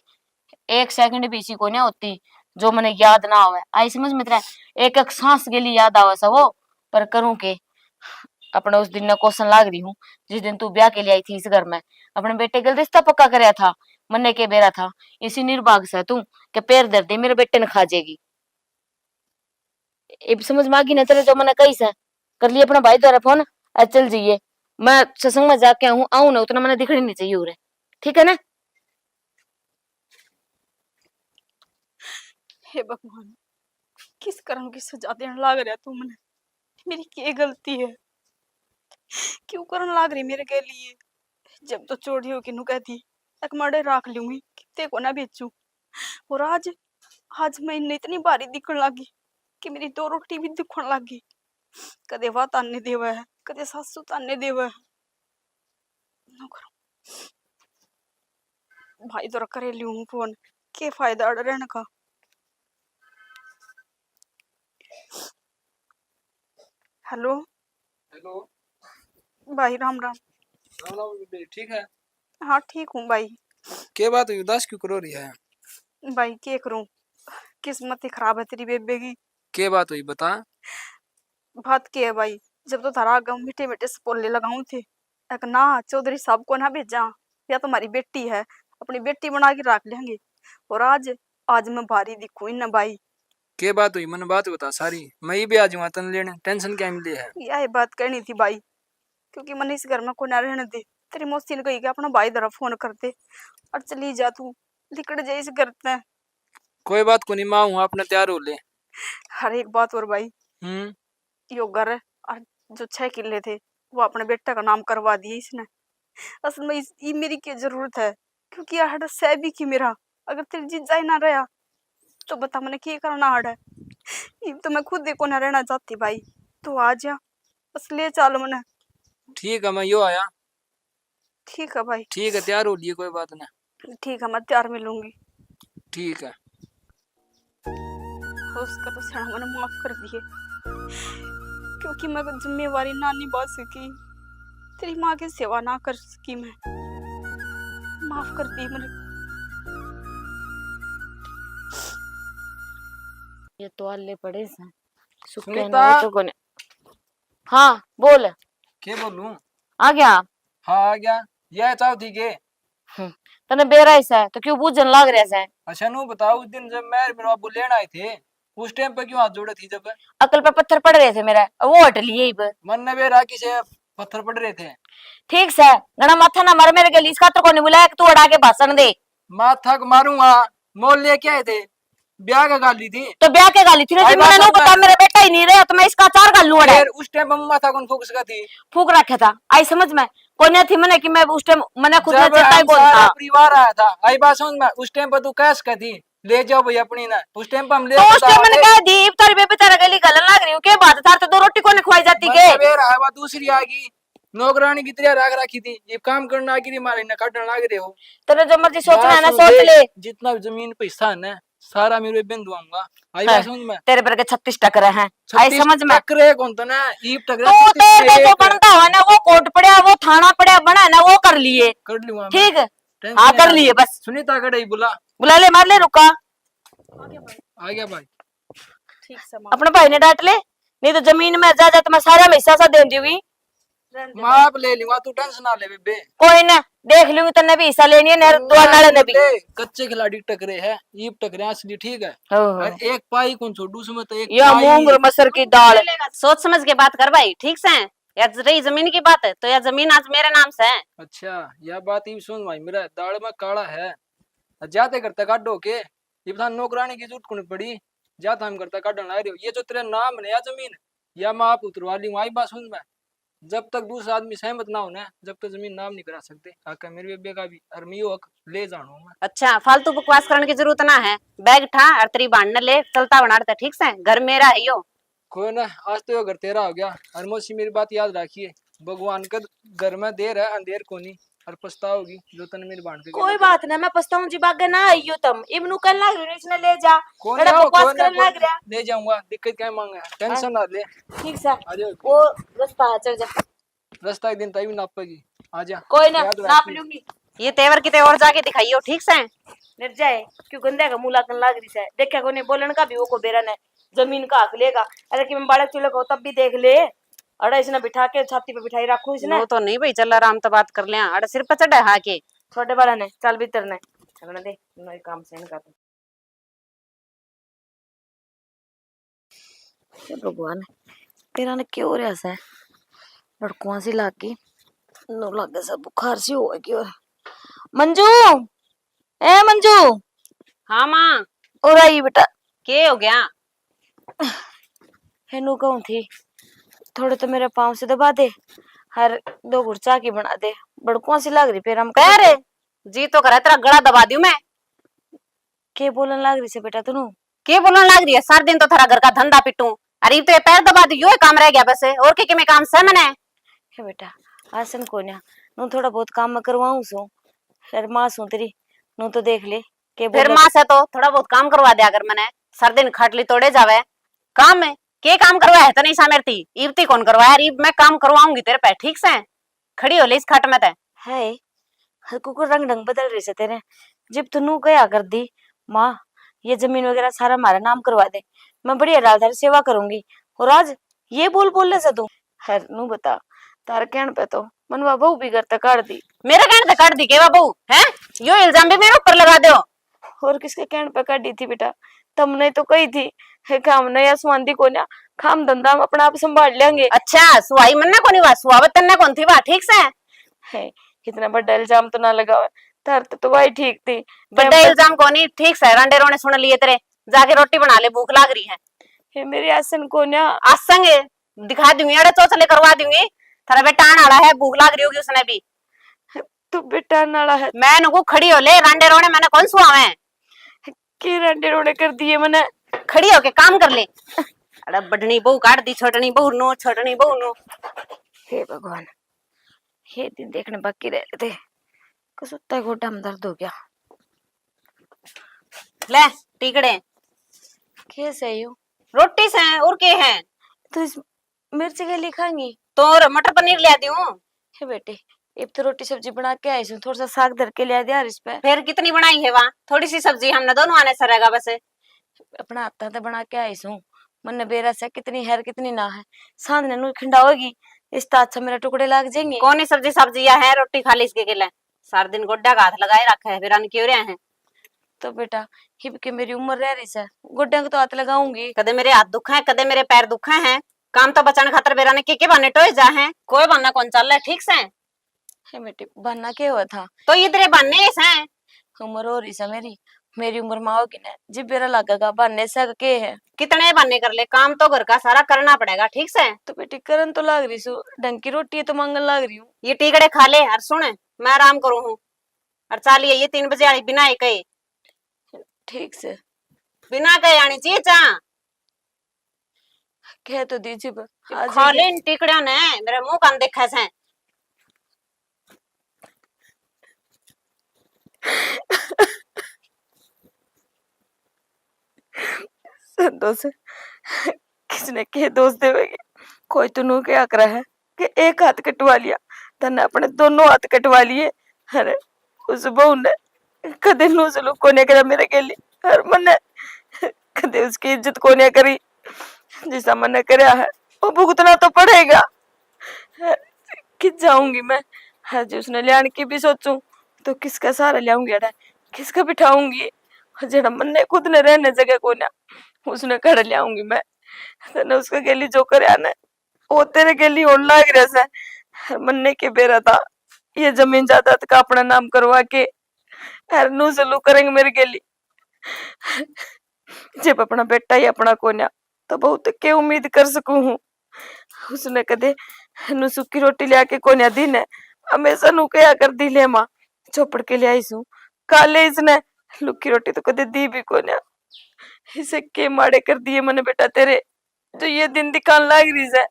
एक सेकंड भी इसी कोन्या होती जो मने याद ना आवे। आई समझ में तेरा? एक एक सांस के लिए याद आवे सा वो, पर करूं के? अपने उस दिन ने कोसन लाग रही हूँ, जिस दिन तू ब्याह के लिए आई थी इस घर में, अपने बेटे के रिश्ता पक्का करया था। मन्ने के बेरा था, इसी निर्भाग से तू के पैर धर दे, मेरे बेटे ने खा जाएगी। इब समझ में आ गई ना तेरे जो मैंने कही से? कर लिए अपना भाई द्वारा फोन, और चल जाइए। मैं सत्संग में जाके आऊँ, आऊँ ना, उतना मैंने दिखनी नहीं चाहिए उरे, ठीक है ना? हे भगवान, किस कर्म की सजा देने लाग रहा तू मने? मेरी के गलती है? क्यों करन लाग रही मेरे के लिए? जब तो चोरी होके नु कहती, एक माड़े राख लूंगी, कितने को ना बेचूं। और आज, आज मैं इन्हें इतनी भारी दिखण लागी कि मेरी दो रोटी भी दुखण लागी। कदे वह ताने देवे है, कदे सासू ताने देवे है। ना करो। भाई तो करे लूं फोन, के फायदा अड़ रहने का। हेलो। हेलो। भाई राम राम। राम राम बेबे, ठीक है? हाँ, ठीक हूँ भाई। के बात हुई, उदास क्यों करो रही है? भाई, के करूँ, किस्मत ही खराब है तेरी बेबे की। के बात हुई, बता। बात के है भाई, जब तो थारा आगे मीठे मीठे सपोले लगाऊं थे, एक ना चौधरी साहब को ना भेजा, या तो हमारी बेटी है, अपनी बेटी बना के रख लेंगे। और आज, आज मैं भारी दिखूं इन्हें भाई। के बात हुई, मने बात बता सारी, मैं ये भी आ जाऊंगा तन लेने, टेंशन क्या मिली है? यही बात कहनी थी भाई, क्योंकि मैंने इस घर में कोई ना रहने दे। तेरी मौसी ने कही कि अपना भाई धरा फोन कर दे और चली जा तू, लिकड़ जा इस घर ते। कोई बात कोनी, मैं हूँ, अपने तैयार हो ले। हर एक बात और भाई, हम्म। यो घर और जो छह किले थे, वो अपने बेटे का नाम करवा दिए इसने। असल में इस, ये मेरी क्या जरूरत है, क्योंकि यार सह भी की मेरा, अगर तेरे जीजा ही ना रहा, तो बता मैंने क्या करना आड़ है। इब तो मैं खुद ही को ना रहना चाहती भाई, तू आ जा, बस ले चाल मने। ठीक है, मैं यो आया। ठीक है भाई। ठीक है, तैयार हो लिए, कोई बात ना। ठीक है, मैं तैयार मिलूंगी। ठीक है। उसका तो सना मैंने माफ कर दिए, क्योंकि मैं जिम्मेवारी ना निभा सकी, तेरी माँ की सेवा ना कर सकी मैं। माफ कर दी मैंने। ये तो आले पड़े हैं, सुखे सुनीता। ना तो कोने। हाँ, बोल। के बोलूं? आ गया? हाँ, आ गया। यह चाव थी के? हम्म, तने बेरा ही सै, तो क्यों बूझन लाग रहा सै? अच्छा, नू बता, उस दिन जब मैं और मेरा बाबू लेण आए थे, उस टाइम पे क्यों हाथ जोड़े थी जब? अकल पे पत्थर पड़ रहे थे मेरे, वो हट लिए इब। मन ने बेरा किसे पत्थर पड़ रहे थे। ठीक सै, घणा माथा ना मार मेरे गली, इस खातर कोनी बुलाया कि तू अड़ा के भाषण दे। माथा को मारूंगा, मोल लेके आए थे। ब्याह के गाली थी। तो ब्याह के गाली थी ना, आई जी, मैंने बात नो है। बता, मेरा बेटा ही नहीं रहा, तो मैं इसका अचार गाल लूं अड़े। फिर उस टाइम पे माथा कौन फूक सका थी? फूक रखा था, आई समझ में? कोन्या थी मने कि मैं उस टाइम, मने खुद ने जब चेता ही हम कौन सारा था। परिवार आया था, आई बात समझ में? उस टाइम पे तू कह सका थी, "ले जाओ भाई अपनी ना।" उस टाइम पे हम ले तो उस टाइम मैंने कह दी, "इब तारी बेबे तारा गली गलन लाग रही हूँ, के बात? थार तो दो रोटी कोनी खुआई जाती के?" मतलब ये रहा, वो दूसरी आ गई, नौकरानी की तरह राख रखी थी, ये काम करना आ गई, मारे ना काटने लाग रहे हो। तने जो मर्जी सोचना है ना, सोच ले। जितना भी जमीन पे हिस्सा है ना, सारा मेरे बेबे ने दुआऊंगा। आई बात समझ में? तेरे पर के छत्तीस टकरे हैं। आई समझ में? टकरे कौन तो ना, ईप टकरे तो तेरे को जो बनता हो ना, वो कोट पड़ा, वो थाना पड़ा, बना है ना, वो कर लिए। कर लूंगा मैं। ठीक है? हाँ, कर लिए बस। सुनीता कड़े ही बुला। बुला ले, मार ले, रुका। आ गया भाई। ठीक से मार। अपने भाई ने डांट ले, नहीं तो जमीन में जा, जा, तो मैं सारा में हिस्सा सा दे दूंगी। रहने दे। माफ ले लूंगा, तू टेंशन ना ले बेबे। कोई ना, देख लूंगी, तन्ने भी हिस्सा लेनी है, नहर द्वार नाले ने भी। कच्चे खिलाड़ी टकरे है, ईप टकरे असली, ठीक है? ओहो। और एक पाई कौन छोड़ू उसमें तो एक या पाई। मूंग और मसर की दाल। सोच समझ के बात कर भाई, ठीक से? या रही जमीन की बात है, तो या जमीन आज मेरे नाम से है। अच्छा, या बात ही सुन भाई, मेरा दाल में काला है। जाते करते काटो के, ये बता नौकरानी की जरूरत कौन पड़ी? जा थाम करता काटन लाग रहे हो। ये जो तेरे नाम ने या जमीन, या मैं आप उतरवा ली हूँ, आई बात सुन मैं। जब तक दूसरा आदमी सहमत ना हो ना, जब तक जमीन नाम नहीं करा सकते। आका मेरे बेबे का भी, और मैं यो हक ले जानो मैं। अच्छा, फालतू बकवास करने की जरूरत ना है। बैग ठा और तेरी भाण ने ले, चलता बना रहे, ठीक से? घर मेरा है यो। कोई ना, आज तो यो घर तेरा हो गया। और मौसी, मेरी बात याद रखिए, भगवान के घर में देर है, अंधेर कोनी। और पछताओगी जो तने मेरी भाण के कोई बात ना, मैं पछताऊं जी, बागे ना आइयो तम। इब नू कन लाग रही, इसने ले जा। कोनी बड़ा आओ, बकवास कोई ना, करन कोई लाग ना, रहा। ले जाऊंगा, दिक्कत क्या मांगे, टेंशन ना ले। ठीक सा। आ जाओ। वो रास्ता है, चल जा। रास्ता एक दिन तई भी नापेगी। आ जा। कोई ना, याद नाप रखी। लूंगी। ये तेवर किते और जाके दिखाइयो, ठीक से? डर जाए, क्यों गंदे का मुंह लागन लाग रही से? देखा कोनी, बोलन का भी वो को बेरा ने, जमीन का हक लेगा। अरे कि मैं बालक चूल्हे को तब भी देख ले। अरे इसने बिठा के छाती पे बिठाई रखूं इसने। वो तो नहीं भाई, चल आराम तो बात कर लिया। अरे सिर पे चढ़ा हा के? छोटे वाला ने, चल भीतर ने। चलने दे, नहीं काम से इनका तो। हे भगवान, तेरा ने क्यों हो रहा से? लड़कुआ सी लाग गई, नो लागे से बुखार सी हो गई। और मंजू, ए मंजू। हाँ माँ। और आई बेटा। के हो गया? हे नू कहूं थी, थोड़े तो मेरे पाँव से दबा दे, हर दो घुट चाय की बना दे, बड़कुआ सी लाग रही पैर में। अरे, जी तो करे तेरा गला दबा दूं मैं। के बोलन लाग रही से बेटा तू? के बोलन लाग रही है? सारा दिन तो थारा घर का धंधा पिटूं, अरे इब तो ये पैर दबा दूं, यो ही काम रह गया बस, और के, के में काम से मने? हे बेटा, आसन कोन्या, नू थोड़ा बहुत काम मैं करवाऊं सू, फिर माँ सू तेरी, नू तो देख ले। के फिर बोले? माँ से तो थोड़ा बहुत काम करवा दिया कर मने, सारा दिन खाटली तोड़े जावे। काम है, के काम करवा है तने इसा मेरे ती? इब ती कौन करवाया? अरे इब मैं काम करवाऊंगी तेरे पे, ठीक से? खड़ी हो ले इस खाट में तै। है, हर को रंग ढंग बदल रहे से तेरे। जब तू नू कहा कर दी, माँ, ये जमीन वगैरह सारा हमारा नाम करवा दे, मैं बढ़िया लाल थारी सेवा करूंगी। और आज ये बोल बोल ले से तू। हर नू बता, तार कहन पे तो मनवा बहू भी घर तक काट दी। मेरे कहन तक काट दी केवा बहू, हैं? यो इल्जाम भी मेरे ऊपर लगा दो। और किसके कहन पे काटी थी बेटा? तमने तो कही थी, है कि हमने या सुहांदी को ना, काम धंधा हम अपना आप संभाल लेंगे। अच्छा, सुहाई मन्ने कोनी वा, सुहावत तन्ने कौन थी वा, ठीक से? है, इतना बड़ा इल्जाम तो ना लगावे, तार तो, तो भाई ठीक थी। बड़ा इल्जाम कोनी, ठीक से, रंडे रोने सुन लिए तेरे। जाके रोटी बना ले, भूख लाग रही है। हे मेरी आसन कोन्या। आसंगे दिखा दूंगी, अरे चोचले करवा दूंगी। थारा बेटा आने वाला है, भूख लाग रही होगी उसने भी। तू बेटा आने वाला है। मैं नको खड़ी हो ले, रांडे रोने मैंने कौन सुआवे? के रांडे रोने कर दिए मैंने? खड़ी होके काम कर ले। अरे बडनी बहू काट दी, छोटनी बहू नो, छोटनी बहू नो। हे भगवान, ये दिन देखने बाकी रह रहे थे। कसुत्ता गोड्डा में दर्द हो गया। ले, टिकड़े। के सही हो? रोटी से, और के है? तो इस मिर्च के लिए खाएंगी? तो और मटर पनीर ले आती हूँ। हे बेटे, इब तो रोटी सब्जी बना के आई सूं, थोड़ा सा साग धर के ले आ दिया इस पे। फिर कितनी बनाई है वहाँ? थोड़ी सी सब्जी हमने दोनों आने सरेगा बस। अपना हाथा तो बना के आई सूं, मन्ने बेरा से कितनी है, कितनी ना है। सांझ ने नू खिंडा होगी, इस तो अच्छा मेरे टुकड़े लाग जाएंगे। कौन ही सब्जी, सब्जी या है, रोटी खा ले इसके गेले। सारा दिन गोड्डा का हाथ लगाए रखा है, फिर अन क्यों रहे हैं? तो बेटा, हिब के मेरी उम्र रह रही से, गोड्डा को तो हाथ लगाऊंगी। कदे मेरे हाथ दुखा है, कदे मेरे पैर दुखा है। काम तो बचाने खातर बेरा ने के के बहाने टोए जा हैं, कोई बहाना कौन चल रहा है, ठीक से? हे बेटी, बहाना के हुआ था? तो इधरे बहाने से हैं। उम्र हो रही से मेरी, मेरी उम्र माँ होगी ना, जिब बेरा लगेगा, बहाने से के है? कितने बहाने कर ले, काम तो घर का सारा करना पड़ेगा, ठीक से? तो बेटी, करन तो लाग रही सू, ढंग की रोटी तो मांगन लाग रही हूँ। ये टिकड़े खा ले और सुन, मैं आराम करूँ हूँ। और चालिए ये तीन बजे वाली बिना ही कहे। ठीक से। बिना कहे आनी चाहिए चा। कह तो दीजिए ब-, आज खा ही ले दे। इन टिकड़ियों ने मेरे मुंह कान देखा से। संतोष, किसने के दोष देवेगी? कोई तो नू क्या करा है कि एक हाथ कटवा लिया, तन्ने अपने दोनों हाथ कटवा लिए। अरे, उस बहू ने कदे नू सलूक कोने करा मेरे गेली, और मन्ने कदे उसकी इज्जत कोने करी, जिसा मन्ने करया है, वो भुगतना तो पड़ेगा। कि जाऊंगी मैं, हाँ जी, उसने ल्याण की भी सोचूं, तो किसका सहारा ल्याऊंगी अड़े, किसका बिठाऊंगी? जेड़ा मन्ने खुद ने रहने जगह कोन्या, उसने कड़ ल्याऊंगी मैं। तने उसके गेली जो करया ने, वो तेरे गेली होण लाग रहा से। मन्ने के बेरा था, ये जमीन जायदाद का अपना नाम करवा के, हर नू सलूक करेंगे मेरे गेली। जब अपना बेटा ही अपना कोन्या, तो बहू ते के उम्मीद कर सकूं हूँ? उसने कदे नु सूखी रोटी लिया के कोन्या दी ने, हमेशा नु कहा कर दी, "ले माँ, चौपड़ के ले आई सू।" काले इसने लुखी रोटी तो कदे दी भी कोन्या। इसे के माड़े कर दिए मने बेटा तेरे, जो ये दिन दिखान लाग रही है।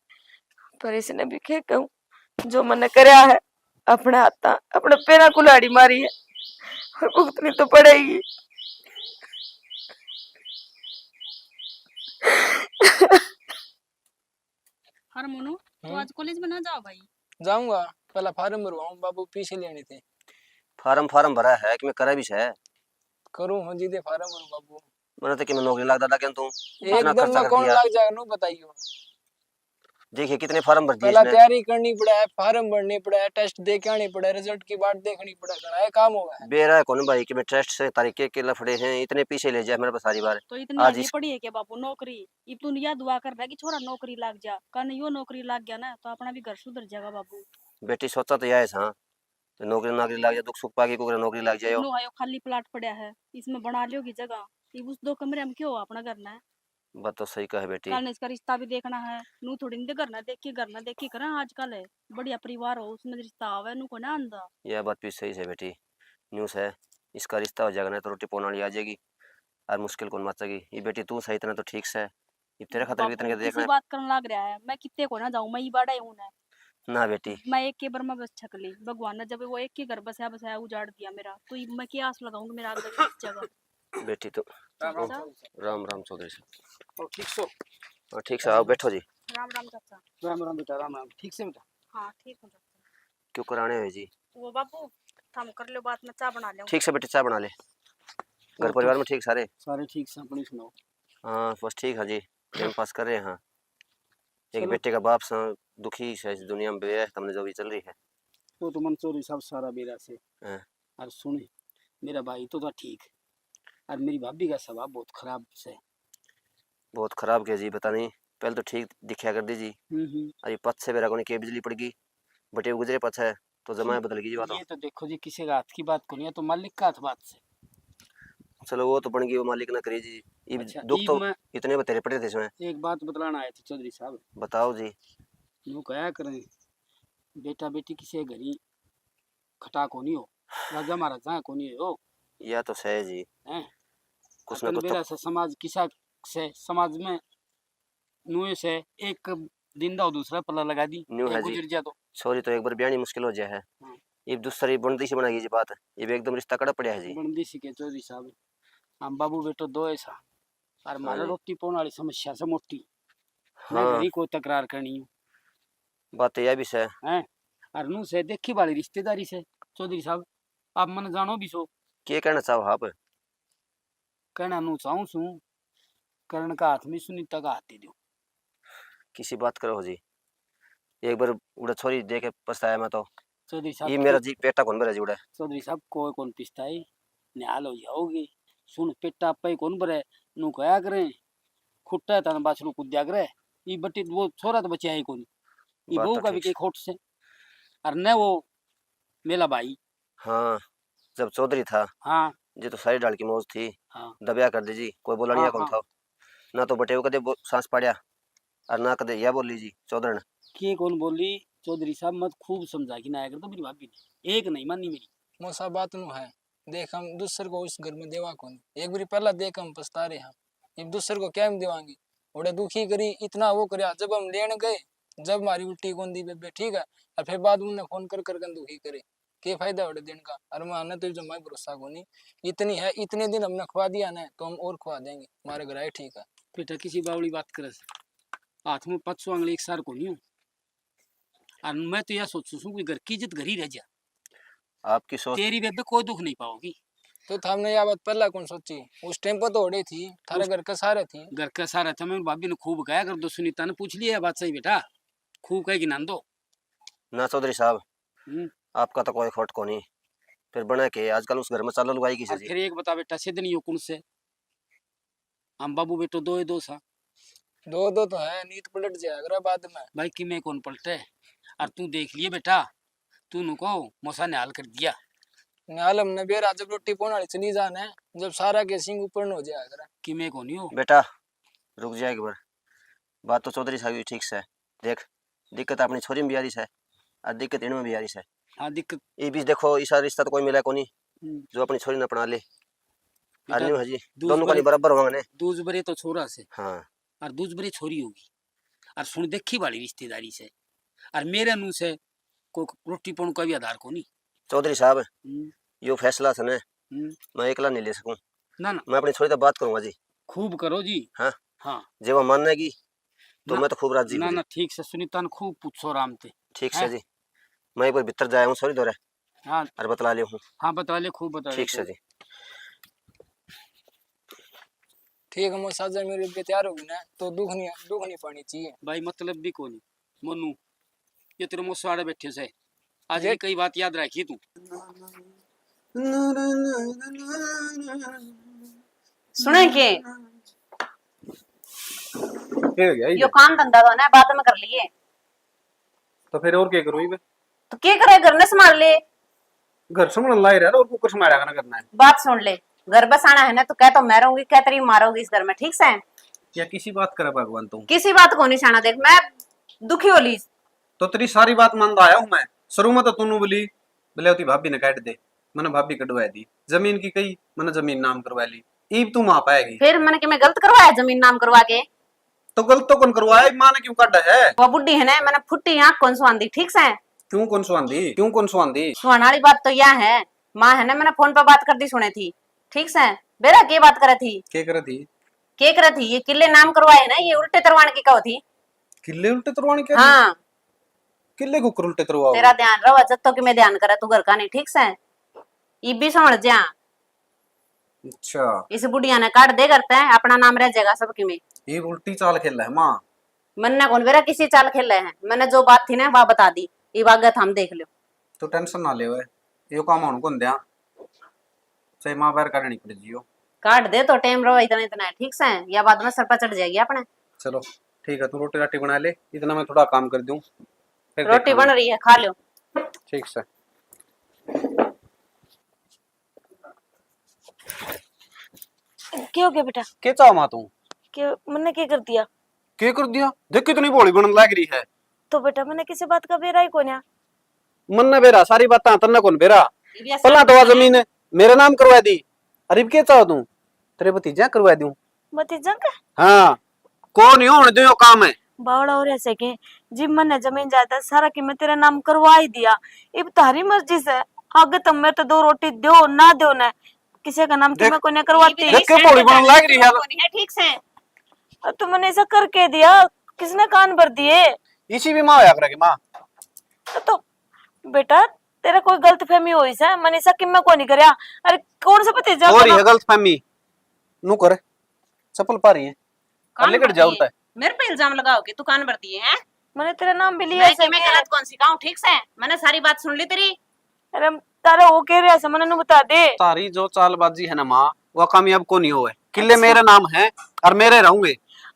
पर इसने भी के कहूँ, जो मने करया है, अपने हाथा, अपने पैरां कुल्हाड़ी मारी है, और भुगतनी तो पड़ेगी। हर मोनू, तू हम्म? आज कॉलेज में ना जाओ भाई। जाऊंगा, पहला फार्म भरवाऊं, बाबू पीसे लेने थे। फार्म, फार्म भरा है कि मैं करा भी है? करूं हूं जी, दे फार्म भरूं बाबू। मैंने तो कि मैं नौकरी लाग दादा क्या तू? इतना एकदम खर्चा में कर कौन दिया। लाग जाएगा, नु बताइयो। देखिए कितने फार्म भर दिए पहला इसने। तैयारी करनी पड़ा है, फार्म भरने पड़ा है, टेस्ट दे के आने पड़ा है, रिजल्ट की बाट देखनी पड़ा है, घणा ये काम होगा। बेरा है कौन भाई कि मैं टेस्ट से तारीख के, के लफड़े हैं, इतने पीसे ले जाए मेरे पास सारी बार। तो इतनी आज नहीं इस पड़ी है क्या बाबू नौकरी? इब तू या दुआ कर रहा कि छोरा नौकरी लाग जा, कन यो नौकरी लाग गया ना तो अपना भी घर सुधर जाएगा बाबू। बेटी सोचा तो यह है सा, तो नौकरी नाकरी लाग जा, दुख सुख पाके को नौकरी लाग जाए। नो आयो खाली प्लाट पड़ा है, इसमें बना लियोगी जगह। इब उस दो कमरे में क्यों अपना घर ना है? बात तो सही कहे बेटी। कल ने इसका रिश्ता भी देखना है, नू थोड़ी नहीं घर ना देख के, घर ना देख के करा आजकल है। बढ़िया परिवार हो, उसमें रिश्ता आवे, नू को ना आंदा। यह बात भी सही है बेटी, न्यू है, इसका रिश्ता हो जाएगा ना तो रोटी पाने वाली आ जाएगी और मुश्किल कौन मचेगी। ये बेटी तू सही इतना तो ठीक से, ये तेरे खातर भी इतना बापू, देखना किसी है। बात करने लाग रहा है, मैं कितने को ना जाऊं, मैं ये बड़ा ही हूं ना। ना बेटी। मैं एक के बर में बस छक ली, भगवान ने जब वो एक के घर बसाया बसाया उजाड़ दिया मेरा, तो ये मैं क्या आस लगाऊंगी मेरा आगे इस जगह? बेटी तो राम राम। राम राम चौधरी साहब। और ठीक सो? हाँ, ठीक से आओ, बैठो जी। राम राम चाचा। राम राम बेटा, राम राम। ठीक से बेटा? हाँ, ठीक हूँ चाचा। क्यों कराने हो जी? वो बापू, थम कर लो बात, मैं चाय बना लूँ। ठीक से बेटे, चाय बना ले। घर और परिवार तो में ठीक सारे? सारे ठीक से, अपनी सुनाओ। हाँ, बस ठीक है जी, टाइम पास कर रहे हैं। एक चलो। बेटे का बाप सा दुखी से इस दुनिया में बेरा है, तुमने जो भी चल रही है। वो तो मन चौधरी साहब सारा बेरा से। हाँ। और सुन, मेरा भाई तो था ठीक, और मेरी भाभी का स्वभाव बहुत खराब से। बहुत खराब क्या जी, पता नहीं, पहले तो ठीक दिखा कर दी जी। हम्म, हम्म। अरे पाछे बेरा कोनी के बिजली पड़ गई, बटे गुजरे पाछे तो जमा हम्म, बदल गई जी बात। ये तो देखो जी, किसी का हाथ की बात को नहीं, ये तो मालिक का हाथ बात से। चलो वो तो बन गई, वो मालिक ना करे जी। इब अच्छा, दुख इब तो मैं इतने बतेरे पड़े थे इसमें। एक बात बतलाना आया था चौधरी साहब। बताओ जी। यूं कहा करें, बेटा बेटी किसी के घर ही खटा को नहीं हो, राजा महाराजा को नहीं हो। या तो सही जी। हैं? कुछ ना अपन कुछ तो बेरा से समाज किसा से, समाज में नुए से एक दिन दाव दूसरा पल्ला लगा दी, न्यू एक है जी। गुजर जा तो। छोरी तो एक बार ब्याहनी मुश्किल हो जाए है। हाँ। इब दूसरी बनती सी बनाई जी बात, इब एकदम रिश्ता कड़ा पड़ा है जी। बनती सी के चौधरी साहब, हम बाबू बेटो दो ऐसा, और हाँ म्हारे जी। रोटी पाने वाली समस्या से मोटी। मैं हाँ। घर ही कोई तकरार करनी हूँ। बात तो यह भी से। हैं? और नू से देखी वाली रिश्तेदारी से, चौधरी साहब, आप मन जानो भी सो। के कहना चाहो आप? कहना नू चाहूँ सूं, करण का हाथ में सुनीता का हाथ दे दो। किसी बात करो जी, एक बार उड़ा छोरी दे के पछताया मैं तो। चौधरी साहब ये मेरा को-, जी पेटा कौन भरा जी उड़ा। चौधरी साहब कोई कौन पिछताई, निहाल हो जाओगी। सुन पेटा पे कौन भरे, नू कहा करें, खुट्टा तन बाछरू कूद्या करे। ये बटी वो छोरा तो बचा ही कोनी। ये बात बहू तो का भी ठीक कई से। खोट से। और न वो मेला भाई। हाँ, जब चौधरी था, हाँ। जी तो सारी ढाल की मौज थी। हाँ। दबया कर दी जी, कोई बोला नहीं हाँ, कौन हाँ। था। ना तो बटेव कदे बो-, सांस पाड़या, और ना कदे या बोली जी, चौधरन। के कौन बोली? चौधरी साहब, मत खूब समझा के ना आया कर तो मेरी भाभी ने। एक नहीं मानी मेरी। मौसा बात नु है, देख हम दूसर को इस घर में देवा कौन। एक बारी पहला देख हम पछता रहे हैं। इब दूसर को क्या हम देवांगे? ओड़े दुखी करी, इतना वो करया, जब हम लेन गए, जब हमारी उल्टी कौन दी बेबे, ठीक है, और फिर बाद में उन्हें फोन कर कर के दुखी करे। के फायदा ओड़े दिन का? और माने तो जमा ही भरोसा कोनी। इतनी है, इतने दिन हमने खवा दिया ना, तो हम और खवा देंगे, हमारे घर आए, ठीक है। बेटा, किसी बावली बात करे से? हाथ में पाँच सौ आंगली एक सार कोनी हो। और मैं तो यह सोचू सूं कि घर की इज्जत घर ही रह जा। आपकी सोच तेरी बेबे कोई दुख नहीं पाओगी। तो थामने यह बात पहला कौन सोची? उस टाइम पर तो ओड़े थी, थारे उस घर के सारे थी। घर के सारे थे, मैं भाभी ने खूब कहा कर दो, सुनीता ने पूछ लिया बात सही बेटा, खूब कहेगी ना दो। ना चौधरी साहब, हम्म। आपका तो कोई खोट कोनी, फिर बने के आजकल उस घर में चालो लुगाई की और जी। फिर एक बता बेटा, सिद्ध नहीं हो कौन से? हम बाबू बेटो दो ही दो सा। दो दो तो है, नीत पलट जाया करे बाद में। भाई कि मैं कौन पलटे? और तू देख लिए बेटा, तू नुको मौसा ने हाल कर दिया। नाल हमने बेरा जब रोटी पौने वाली चली जाने, जब सारा के सिंह ऊपर न हो जाया करे। किमे को नहीं हो। बेटा, रुक जा एक बार। बात तो चौधरी साहब की ठीक से। देख, दिक्कत अपनी छोरी में भी आ रही से, और दिक्कत इनमें भी आ रही से। हाँ, दिक्कत। ये बीच देखो, इसा रिश्ता तो कोई मिला कोनी, हम्म। जो अपनी छोरी ने अपना ले। बेटा, आदमी है जी, दूज दोनों का बरे, नहीं बराबर होंगे ने। दूज बरे तो छोरा से। हाँ। और दूज बरे छोरी होगी। और सुन देखी वाली रिश्तेदारी से। और मेरे नू से कोई रोटी पानी का भी आधार कोनी। चौधरी साहब, हम्म। यो फैसला से ने हम्म। मैं एकला नहीं ले सकूं। ना, ना। मैं अपनी छोरी तक बात करूंगा जी। खूब करो जी। हाँ। हाँ। जे वो मानेगी, तो ना, मैं तो खूब राजी ना, हूँ जी। ना, ठीक से सुनीता ने खूब पूछो आराम ते। ठीक से हैं? जी। मैं एक बार भीतर जाया हूँ छोरी धोरे। हाँ। और बतला ले हूँ। हाँ, बतला ले, खूब बतला ले, ठीक से खूब। जी। ठीक है, मौसा, जब मेरी बेबे तैयार होगी ना, तो दुख नहीं, दुख नहीं पानी चाहिए। भाई, मतलब भी कोनी। मोनू, ये तेरे मौसा आड़े बैठे से। आज ये की कई बात याद रखी तू। सुने के? के हो गया यो ये? काम धंधा तो ना बाद में कर लिए। तो फिर और क्या करूँ इबे? तो के करे, घर ने संभाल ले। घर संभालना ही रहा और कुकर संभाला करना करना है। बात सुन ले, घर बसाना है ना तो कह तो मैं रहूंगी, कह तेरी माँ रहूंगी इस घर में, ठीक से? या किसी बात करे भगवान तू? किसी बात को नहीं छाना, देख मैं दुखी हो ली। तो तेरी सारी बात मानता आया हूँ मैं। शुरू में तो तूने बोली, बोले होती भाभी ने काट दे, मैंने भाभी कटवा दी। जमीन की कही, मैंने जमीन नाम करवा ली। ईब तू माँ पाएगी। फिर मैंने कि मैं गलत करवाया जमीन नाम करवा के? तो गलत तो कौन करवाया, माँ ने क्यों काटा है? वो बुढ़ी है ना, मैंने फुटी आँख कौन सुहांदी, ठीक से? क्यों कौन सुहांदी? क्यों कौन सुहांदी? सुहान वाली बात तो या है, माँ है ना, मैंने फोन पे बात करती सुने थी, ठीक से? बेरा के बात करे थी? के करे थी? के करे थी? ये किले नाम करवाए ना, ये उल्टे तरवान की कहो थी। किले उल्टे तरवान क्या? हाँ। किले को उल्टे तरवाओ? तेरा ध्यान रहो, जब तो कि मैं ध्यान करे तू घर का नहीं, ठीक से? ये भी समझ जा। अच्छा। इस बुढ़िया ने काट दे करते हैं, अपना नाम रह जाएगा सबकी में। ये उल्टी चाल खेल है माँ। मन्ने कौन बेरा किसी चाल खेले है, मैंने जो बात थी ना, वह बता दी। इब आगे थाम देख लो। तू टेंशन ना ले, यो काम होने को दिया, चाहे माँ बाहर काटनी पड़ जियो। काट दे तो टाइम रहो, इतना, इतना है, ठीक से? या बाद में सर पर चढ़ जाएगी अपने। चलो ठीक है, तू रोटी राटी बना ले, इतना मैं थोड़ा काम कर दूं, फिर रोटी देखेंगे। बन रही है, खा लो। ठीक से। के हो गया बेटा? के चाह माँ तू? के, मन्ने के कर दिया? के कर दिया? देख कितनी भोली बनन लाग रही है। तो बेटा मन्ने किसी बात का बेरा ही कोन्या। मन्ने बेरा सारी बातें, तन्ने कौन बेरा? पहला तो आ जमीन मेरे नाम करवा दी। अरे के चाहो तू? तेरे भतीजा करवा दूं। भतीजा का? हाँ। को नहीं होने दो यो काम है। बावड़ा हो रहा से के, जिब मन्ने जमीन जायदाद सारा की मैं तेरे नाम करवा ही दिया, इब थारी मर्जी से, आगे तो मैं तो दो रोटी दो ना दो ना, किसी का नाम की देख, मैं कोन्या करवाती। देख के भोली बनन लाग रही है। कोनी है, ठीक से। और तू मैंने ऐसा करके दिया, किसने कान भर दिए? इसी भी माँ होया करेगी माँ। तो बेटा, तेरा कोई गलतफहमी होई से, मैंने ऐसा किम्मा को नहीं करया। अरे कौन सा भतीजा हो रही है गलतफहमी? नू कर, चप्पल पा रही है। कान निकट भर जाओ दिए। मेरे पे इल्जाम लगाओ कि तू कान भर दिए हैं। मैंने तेरा नाम भी लिया मैं से कि मैं के? गलत कौन सी कहूँ, ठीक से? मैंने सारी बात सुन ली तेरी। अरे, तारा वो कह रहा से, मैंने नू बता दे। तारी जो चालबाजी है ना माँ, वो कामयाब को नहीं होए। किले अच्छा। मेरे नाम है और मेरे रहूंगे।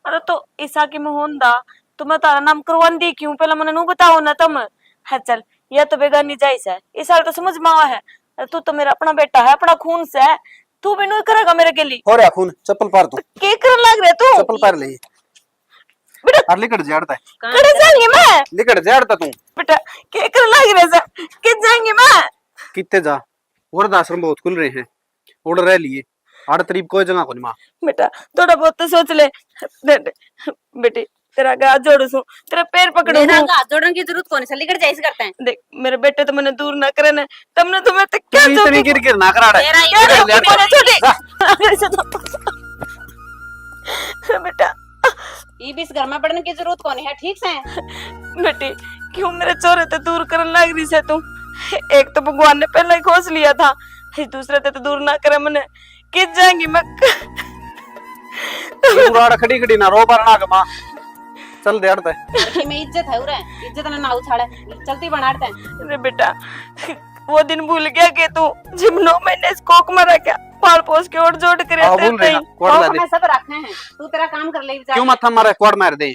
अरे, तो ईसा की मैं होंदा, तो मैं तारा नाम करवांदी क्यों? पहले मैंने नू बताओ ना तुम। हाँ, चल, यह तो बेगानी जाई से, इस साल तो समझ में आवा है। अरे, तू तो मेरा अपना बेटा है, अपना खून से, तू भी नू करेगा मेरे के लिए। हो रहा खून, चप्पल पार तू। के करन लाग रहे तू? चप्पल पार ले। बेटा। और लिकड़ जाड़ तै। कड़े जाएंगे मैं। लिकड़ जाड़ तै तू। बेटा, के कर लाग रहे से? के जाएंगे मैं? कितने जा? वृद्धाश्रम बहुत खुल रहे हैं। उड़ रह लिए। आठ तारीख कोई जगह को नहीं माँ। बेटा, थोड़ा बहुत तो सोच ले। दे, दे। बेटी, तेरा हाथ जोड़ू सू, तेरा पैर पकड़ू मेरा सू। हाथ जोड़ने की जरूरत कोनी, चल निकल जा इस घर तै। देख, मेरे बेटे तो मैंने दूर ना करे ना, तमने तो मैं तक क्या तू इतनी गिर गिर ना करा रहा है। तेरा ही क्या कर लिया तू? छोटी। जा। बेटा। ये भी इस घर में पड़ने की जरूरत कोनी है, ठीक से? बेटी, क्यों मेरे छोरे ते दूर करन लाग रही से तू? एक तो भगवान ने पहले ही खोस लिया था, इस दूसरे ते तो दूर ना करे मने। कित जाएंगी मैं? ये उराड़ खड़ी खड़ी ना रो, बरना के माँ। चल दे हट दे। घर की में इज्जत है उरे, इज्जत ने ना उछाले, चलती बना हट दे। अरे बेटा, वो दिन भूल गया के तू, जिब नौ महीने इस कोख में रखा, पाल पोस के और जोड़ करे आओ, भूल रही ना, कोट ला दे। मैं सब रखे हैं, तू तेरा काम कर ले, जा। क्यों माथा मारे, कोट मार दे।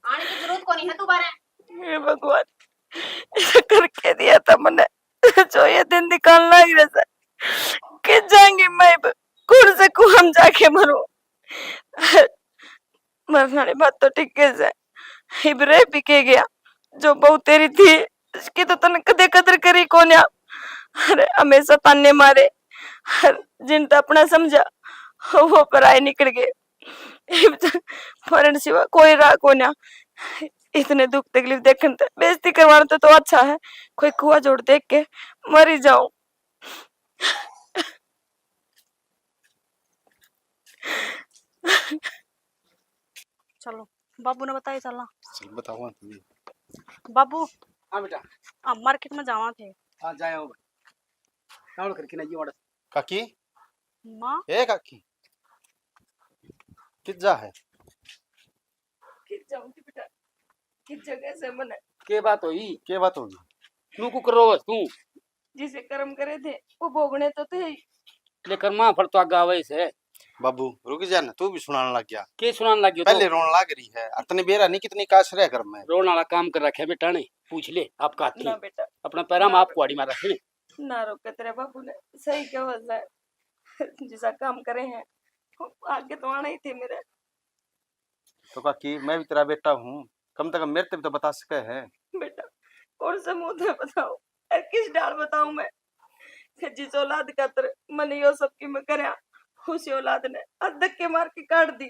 आने की जरूरत कोनी है दोबारा। हे भगवान, ऐसा करके दिया था मने। जो ये दिन दिखान लाग रहे सै, कि जाऊंगी मैं, कौन से कुआं में जाके मरूं? मरने वाली बात तो ठीक है सै, इब रह भी के गया, जो बहू तेरी थी, उसकी तो तने कदे कदर करी कोन्या। अरे, हमेशा ताने मारे, अरे, जिन तो अपना समझा, वो पराए निकल गए। इब तो मरण सिवा कोई राह कोन्या। इतने दुख तकलीफ देखण ते बेइज्जती करवाना तो, तो अच्छा है, कोई कुआ जोड़ देख के मरी जाऊं। चलो, बाबू ने बताए चला। चल, बताओ ना तुम। बाबू, हाँ बेटा। हम मार्केट में जावा थे। हाँ, जाए हो। कावल करके ना ये वाला। काकी? माँ? ए काकी, कित जा है? कित जाऊंगी बेटा, कित जगह से मने। के बात होई? के बात होगी? नू को करो बस तू। जिसे कर्म करे थे, वो भोगने तो थे ही। ले कर्मा फल तो आगे आवे से। बाबू, रुक जा ना, तू भी सुनाने लग गया। के सुनाने लग गया तू? पहले रोन लाग रही है, और तने बेरा नहीं कितनी काश रह कर मैं। रोन वाला काम कर रखे बेटा ने, पूछ ले आपका हाथी। ना बेटा। अपना पैरा में ना आप बेटा। कुआड़ी मार रखे ने। ना रोके तेरे बाबू ने, सही कहो है। जिसा काम करे हैं, आगे तो आना ही थे मेरे। तो काकी, मैं भी तेरा बेटा हूँ, कम से कम मेरे ते भी तो बता सके है। बेटा, कौन से मुंह ते बताऊं? अरे किस डाल बताऊं मैं? कि जिस औलाद खातर मैंने यो सब की मैं करया, उसी औलाद ने आज धक्के मार के काट दी।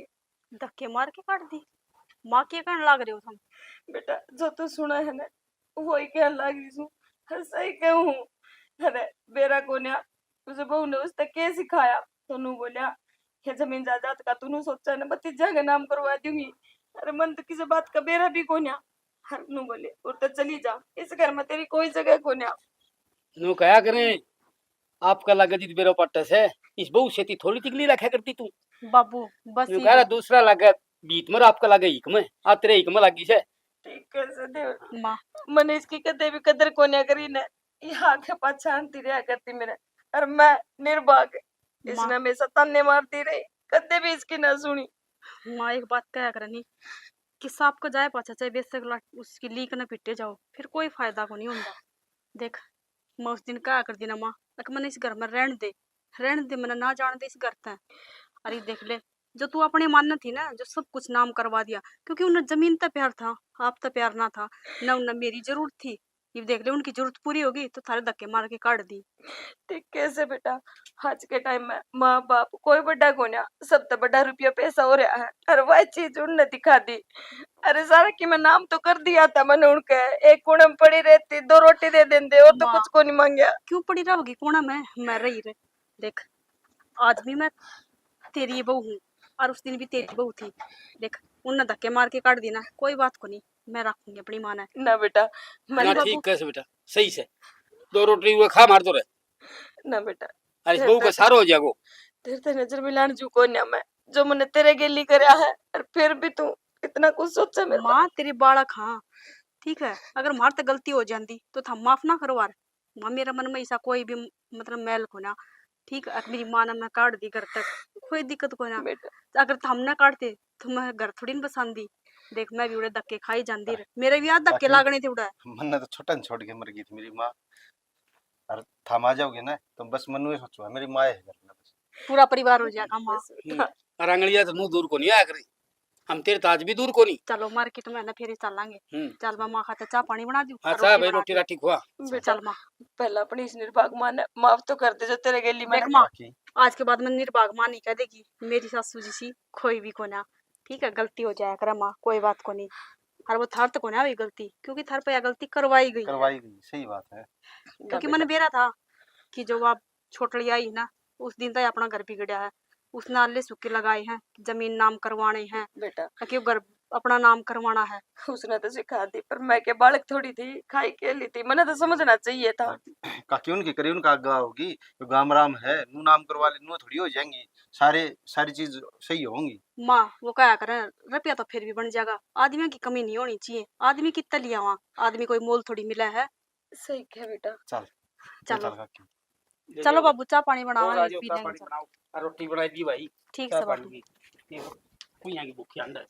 धक्के मार के काट दी? माँ, के कहने लाग रहे हो तुम? बेटा, जो तू सुना है ना, वो ही कहने लाग रही हूँ। हर सही कहूँ। अरे, बेरा कोन्या, तुझे बहू ने उसने के सिखाया? तो नू बोलिया, ये जमीन जायदाद का तू नू सोचा ने भतीजा के नाम करवा दूंगी। अरे, मन तो किसी बात का बेरा भी कोन्या। हर नू बोले, और तो चली जा, इस घर में तेरी कोई जगह कोन्या। नू कहा करें, आपका लगे जित बेरो पट्टे से, इस बहू से ती थोड़ी तिगली रखा करती तू। बाबू, बस नू ये कह रहा, दूसरा लगे भीत में, आपका लगे हिक में, आ तेरे हिक में लगी से। ठीक है से देव। माँ। मैंने इसकी कदे भी कदर कोन्या करी ने, यहाँ के पाछे आंटी रहा करती मेरे, और मैं निर्भाग, इसने माँ। हमेशा ताने मारती रही, कदे भी इसकी ना सुनी। माँ, एक बात कहा करनी कि सांप को जाए पाछा, चाहे बेशक लाठ उसकी लीक न पिटे जाओ, फिर कोई फायदा को नहीं होता। देख, मैं उस दिन कहा कर दी ना माँ, अक मने इस घर में रहन दे, रहन दे, मने ना जान दे इस घर तै। अरे देख ले, जो तू अपने मानना थी ना, जो सब कुछ नाम करवा दिया, क्योंकि उन्हें जमीन तै प्यार था, आप तै प्यार ना था, ना उन्हें मेरी जरूरत थी। ये देख ले, उनकी जरूरत पूरी होगी तो थारे धक्के मार के काट दी। ठीक कैसे बेटा, आज के टाइम में माँ बाप कोई बड़ा कोन्या, सब तो बड़ा रुपया पैसा हो रहा है, और वह चीज उनने दिखा दी। अरे सारा की मैं नाम तो कर दिया था मैंने उनके, एक कोने में पड़ी रहती, दो रोटी दे देंदे, और तो माँ, कुछ को नहीं मांगया। क्यों पड़ी रहोगी कोना में? मैं रही रे। देख, आज भी मैं तेरी बहू हूँ और उस दिन भी तेरी बहू थी। देख, उनने धक्के मार के काट दी ना, कोई बात को नहीं, मैं रखूंगी अपनी माँ ने। ना बेटा, मैं ना, बाबू ठीक कैसे बेटा, सही से दो रोटी हुए खा मार दो रे। ना बेटा, अरे तेरे बहू का ते, सारो हो जाएगो। तेरे ते नजर मिलान जू कोन्या मैं, जो मैंने तेरे गेली करया है, और फिर भी तू इतना कुछ सोचे मेरे माँ, बारे। तेरी बालक हाँ, ठीक है, अगर मार ते गलती हो जाती तो था माफ ना करवार। माँ, मेरे मन में ऐसा कोई भी, मतलब, मैल को ना, ठीक है, मेरी माँ ने मैं काट दी घर तक, कोई दिक्कत को ना। बेटा। अगर तो हम ना काटते तो मैं घर थोड़ी ना बसांदी। देख, मैं भी उड़े धक्के खाई जांदी रे, मेरे भी याद धक्के काकी, लागने थे उड़ा। मन्ने तो छोटा न छोड़ के मर गई थी मेरी माँ, और थाम आ जाओगे ना तो बस मनु ये सोचो, मेरी माँ है घर में बस। पूरा परिवार हो जाएगा माँ। बस। हम्म। और आंगलिया तो मुंह दूर को नहीं आया करी, हम तेरे ताज भी दूर को नहीं। चलो मार्केट में ना फिर चलांगे। हम्म। चल मैं माँ खाते चाय पानी बना दूँ, हाँ, और चाय रोटी भाई, बना रोटी दूँ। राटी खुआ। बेटा, चल माँ। पहला अपनी इस निर्भाग माँ ने माफ तो कर दे जो तेरे गेली में देख ना माँ, काकी। आज के बाद मैं निर्भाग माँ नहीं कह देगी, मेरी सासू जी सी कोई भी कोना। ठीक है, गलती हो जाया करे माँ, कोई बात को नहीं। और वो थार तो कोना हुई गलती, क्योंकि थार पे यह गलती करवाई गई है। करवाई गई, सही बात है। क्योंकि मैंने बेरा था कि जो आप छोटली आई ना, उस दिन तो अपना घर बिगड़या है। उसने आले सुक्के लगाए हैं, जमीन नाम करवाने हैं, बेटा। ताकि वो घर अपना नाम करवाना है। उसने तो सिखा दी, पर मैं के बालक थोड़ी थी, खाई के ली थी, मैंने तो समझना चाहिए था। काकी उनकी करी, उनका आगा होगी, तो गाम राम है, नू नाम करवा ले, नू थोड़ी हो जाएंगी, सारे, सारी चीज सही होंगी। माँ, वो कहा करें, रुपया तो फिर भी बन जाएगा, आदमियों की कमी नहीं होनी चाहिए, आदमी कितना लिया वहाँ, आदमी कोई मोल थोड़ी मिला है। सही कह बेटा। चल, चलो। चल काकी। ले चलो जाओ। बाबू, चाय पानी बनाओ, और आ जाओ, पी चाय लेंगे पानी चल। बनाओ। और रोटी बनाई दी भाई। ठीक चाय से पानी बाबू। की। ये कुइयां की भूखी अंदर।